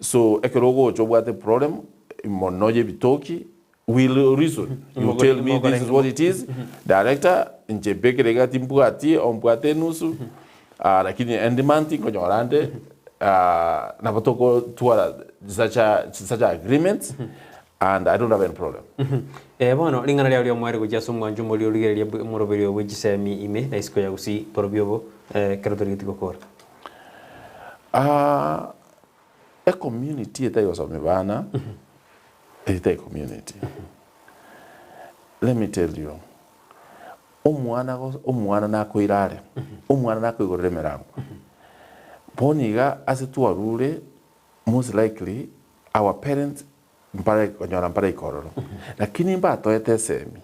so ekero ogocha obwate problem mono ya ebitoki will reason you tell me this is what it is director inche mbekere iga timbwati ombwate enusu ah, lakini endimanti nkonyora ande ah, nabo togotwara such a, such a agreements and I don't have any problem. Eh, bono ring'ana riao ri'omoerio gochia ase omwancho omoria origereria omoroberio bwe chisemi ime na isiko ya gusii borobio obo eh, ekero torigetie gokora. Ah, ecommunity etari gosomia bana etari community let me tell you omwana gos omwana nakoira are omwana nakoigorera emerango bono iga ase twarure most likely our parents mpare konyora mpare ikororo lakini mbatoete esemi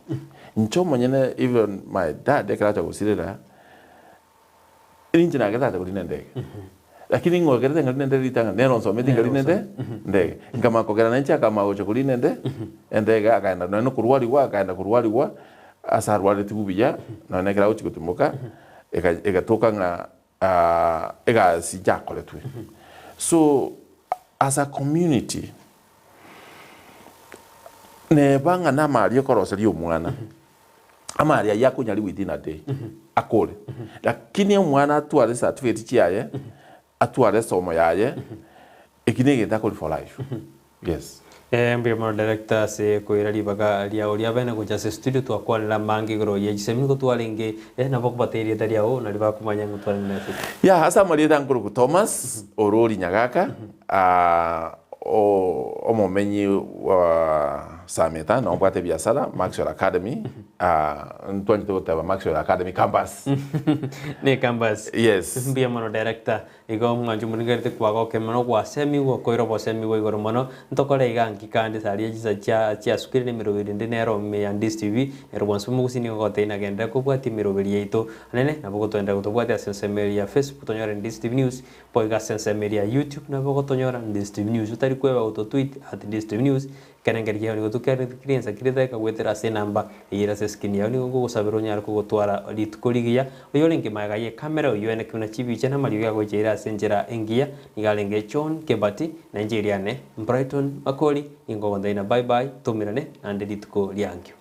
inche omonyene even my dad ekero acha gosirera Inche nagete acha korina endege, lakini ng'o ogerete nkarina endege ritang'ani? Nere onsometi nkarina ende ndege. Nkamanya kogera nainche akamanya gocha korina ende endege akaenda nonya na okorwarigwa akaenda korwarigwa ase arwaretigwe buya nonya na ekero agochia gotimoka ega egatoka ng'a egasi yakoretwe. So as a community, neba ng'a namari okoroseria omwana. Amari ayio akonyarigwa within a day akore lakini omwana atware certificate chiaye atware esomo yaye eki negento akori for life yes. Eh, mbuya mono director ase koira ribaga riao ria bene gocha ase studio twakwanera amange igoro ye chisemi nigo twarenge eh, nabo okobata erieta riao nario bakomanya ng'a twarenge na ase. Yeah, ase amarieta nkorokwa Thomas Orori Nyagaka, ah. Omomenyi wa Sameta noo mbwate ebiasara Maxwell Academy, ntwanchete goteba Maxwell Academy Campus. Ne campus. Yes. Mbuya mono director. Igo omwancho morigerete kwagoke mono gwasemigwe okoira obosemi bwa igoro mono. Ntokore iga nki kande saria chisa chia chiasukire na emeroberi ende nero ime ya Ndizi TV. Nero bwansi bw'omogusii nigo gotebia nagenderere kobwatia emeroberi yaito. Anene nabo gotoenderera gotobwatia ase ensemo eria ya Facebook tonyore Ndizi TV News. Boigo ase ensemo eria ya YouTube nabo ogotonyora Ndizi TV News. Otari kweba gototweet at Ndizi TV News. Ekerengerio kiao nigo tokereti ensa kera edageka goetera ase enamba eyio ere ase escreen yao. Nigo nkogosabera onyare kogotwara rituko rigiya. Oyo orenge magega ye camera oyio ene buna chibicha na amariogi agocha ere ase enchera engiya. Nigo arenge John Kebati na inche eriane Brighton Makori. Nigo nkogontebia ng'a bye bye toumerane naende rituko riankio.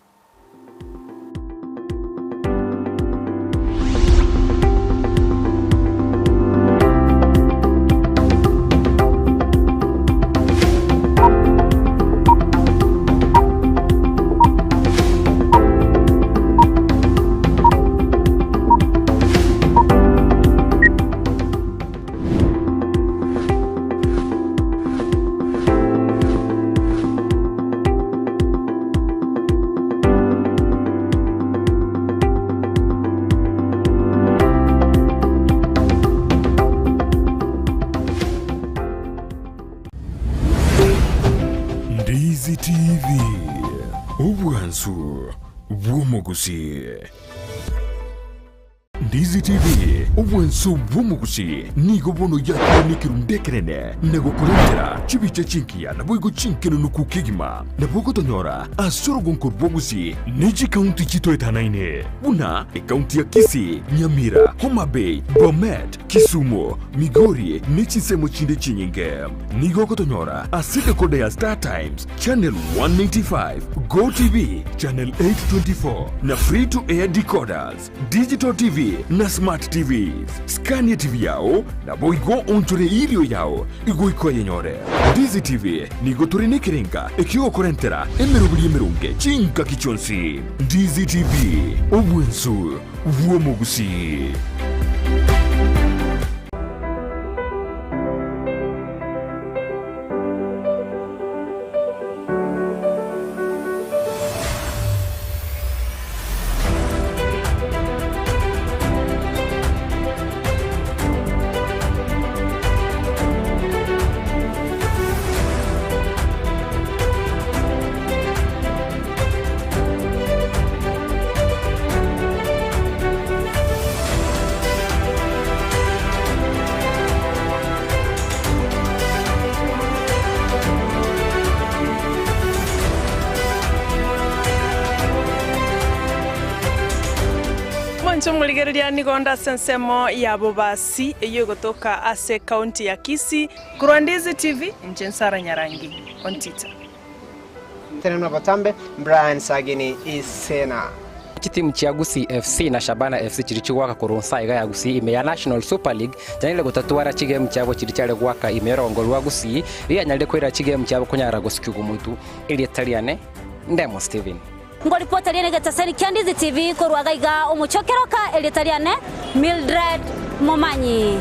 Ndizi TV, obwansu bw'omogusii. Ndizi TV, obwanso bw'omogusii, nigo bono yakire nekerundu ekenene na gokorentera chibicha chingiya naboigo chinkenenuku kegima. Nabo ogotonyora ase orogonko rw'Ogusii ne chikaunti chitoetanaine buna ekaunti ya Kisii, Nyamira, Homa Bay, Bomet, Kisumu, Migori ne chinsemo chinde chinyinge. Nigo ogotonyora ase decoder ya Star Times, Channel 195, GoTv, Channel 824 na Free to Air decoders. Digital TV na Smart TVs. Scania TV yao naboigo onchore erio yao igoika oyenyore. Ndizi TV nigo tore nekerenga ekiogokorentera emeroberi emeronge chingaki chionsi. Ndizi TV, obwensu bw'omogusii. Mwanche omorigereria nigo onde ase ensemo ya Bobasi eyio egotoka ase ekaunti ya Kisii. Korwa Ndizi TV, inche Nsara Nyarangi Ontita. Tenena botambe, Brian Sagini Isena. Chitimu chia Gusii FC na Shabana FC chiria chigoaka korwa nsa iga ya Gusii ime ya National Super League chianyarire gotatwara chigemu chiabo chiria chiare goaka ime y'orogongo rwa Gusii rianyarire koira chigemu chiabo konyara gosikigwa motu. Erieta riane Ndemo Stephen. Ngoripota riane egetasani kia Ndizi TV korwa gaiga omochokeroka erieta riane Mildred Momanyi.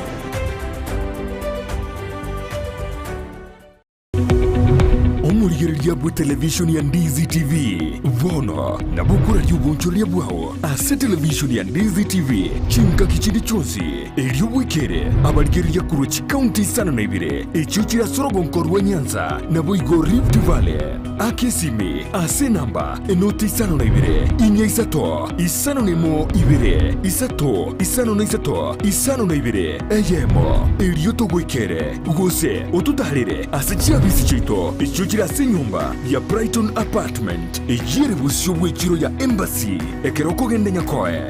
Omorigereria bwe televishoni ya Ndizi TV bono nabo okoraria obonchoreria bwao ase televishoni ya Ndizi TV chingaki chinde chionsi, erio bwekere abarigereria korwa chikaunti isano na ibere echio chire ase orogonko rwa Nyanza naboigo Rift Valley. Aka esimi ase enamba enoti isano na ibere inya isato isano na emo ibere isato isano na isato isano na ibere eyemo erio togoikere gose ototarere ase chiabisi chiaito echio chire ase enyomba ya Brighton Apartment eyio ere bosio bw'echiro ya Embassy ekero okogenda Nyakoe.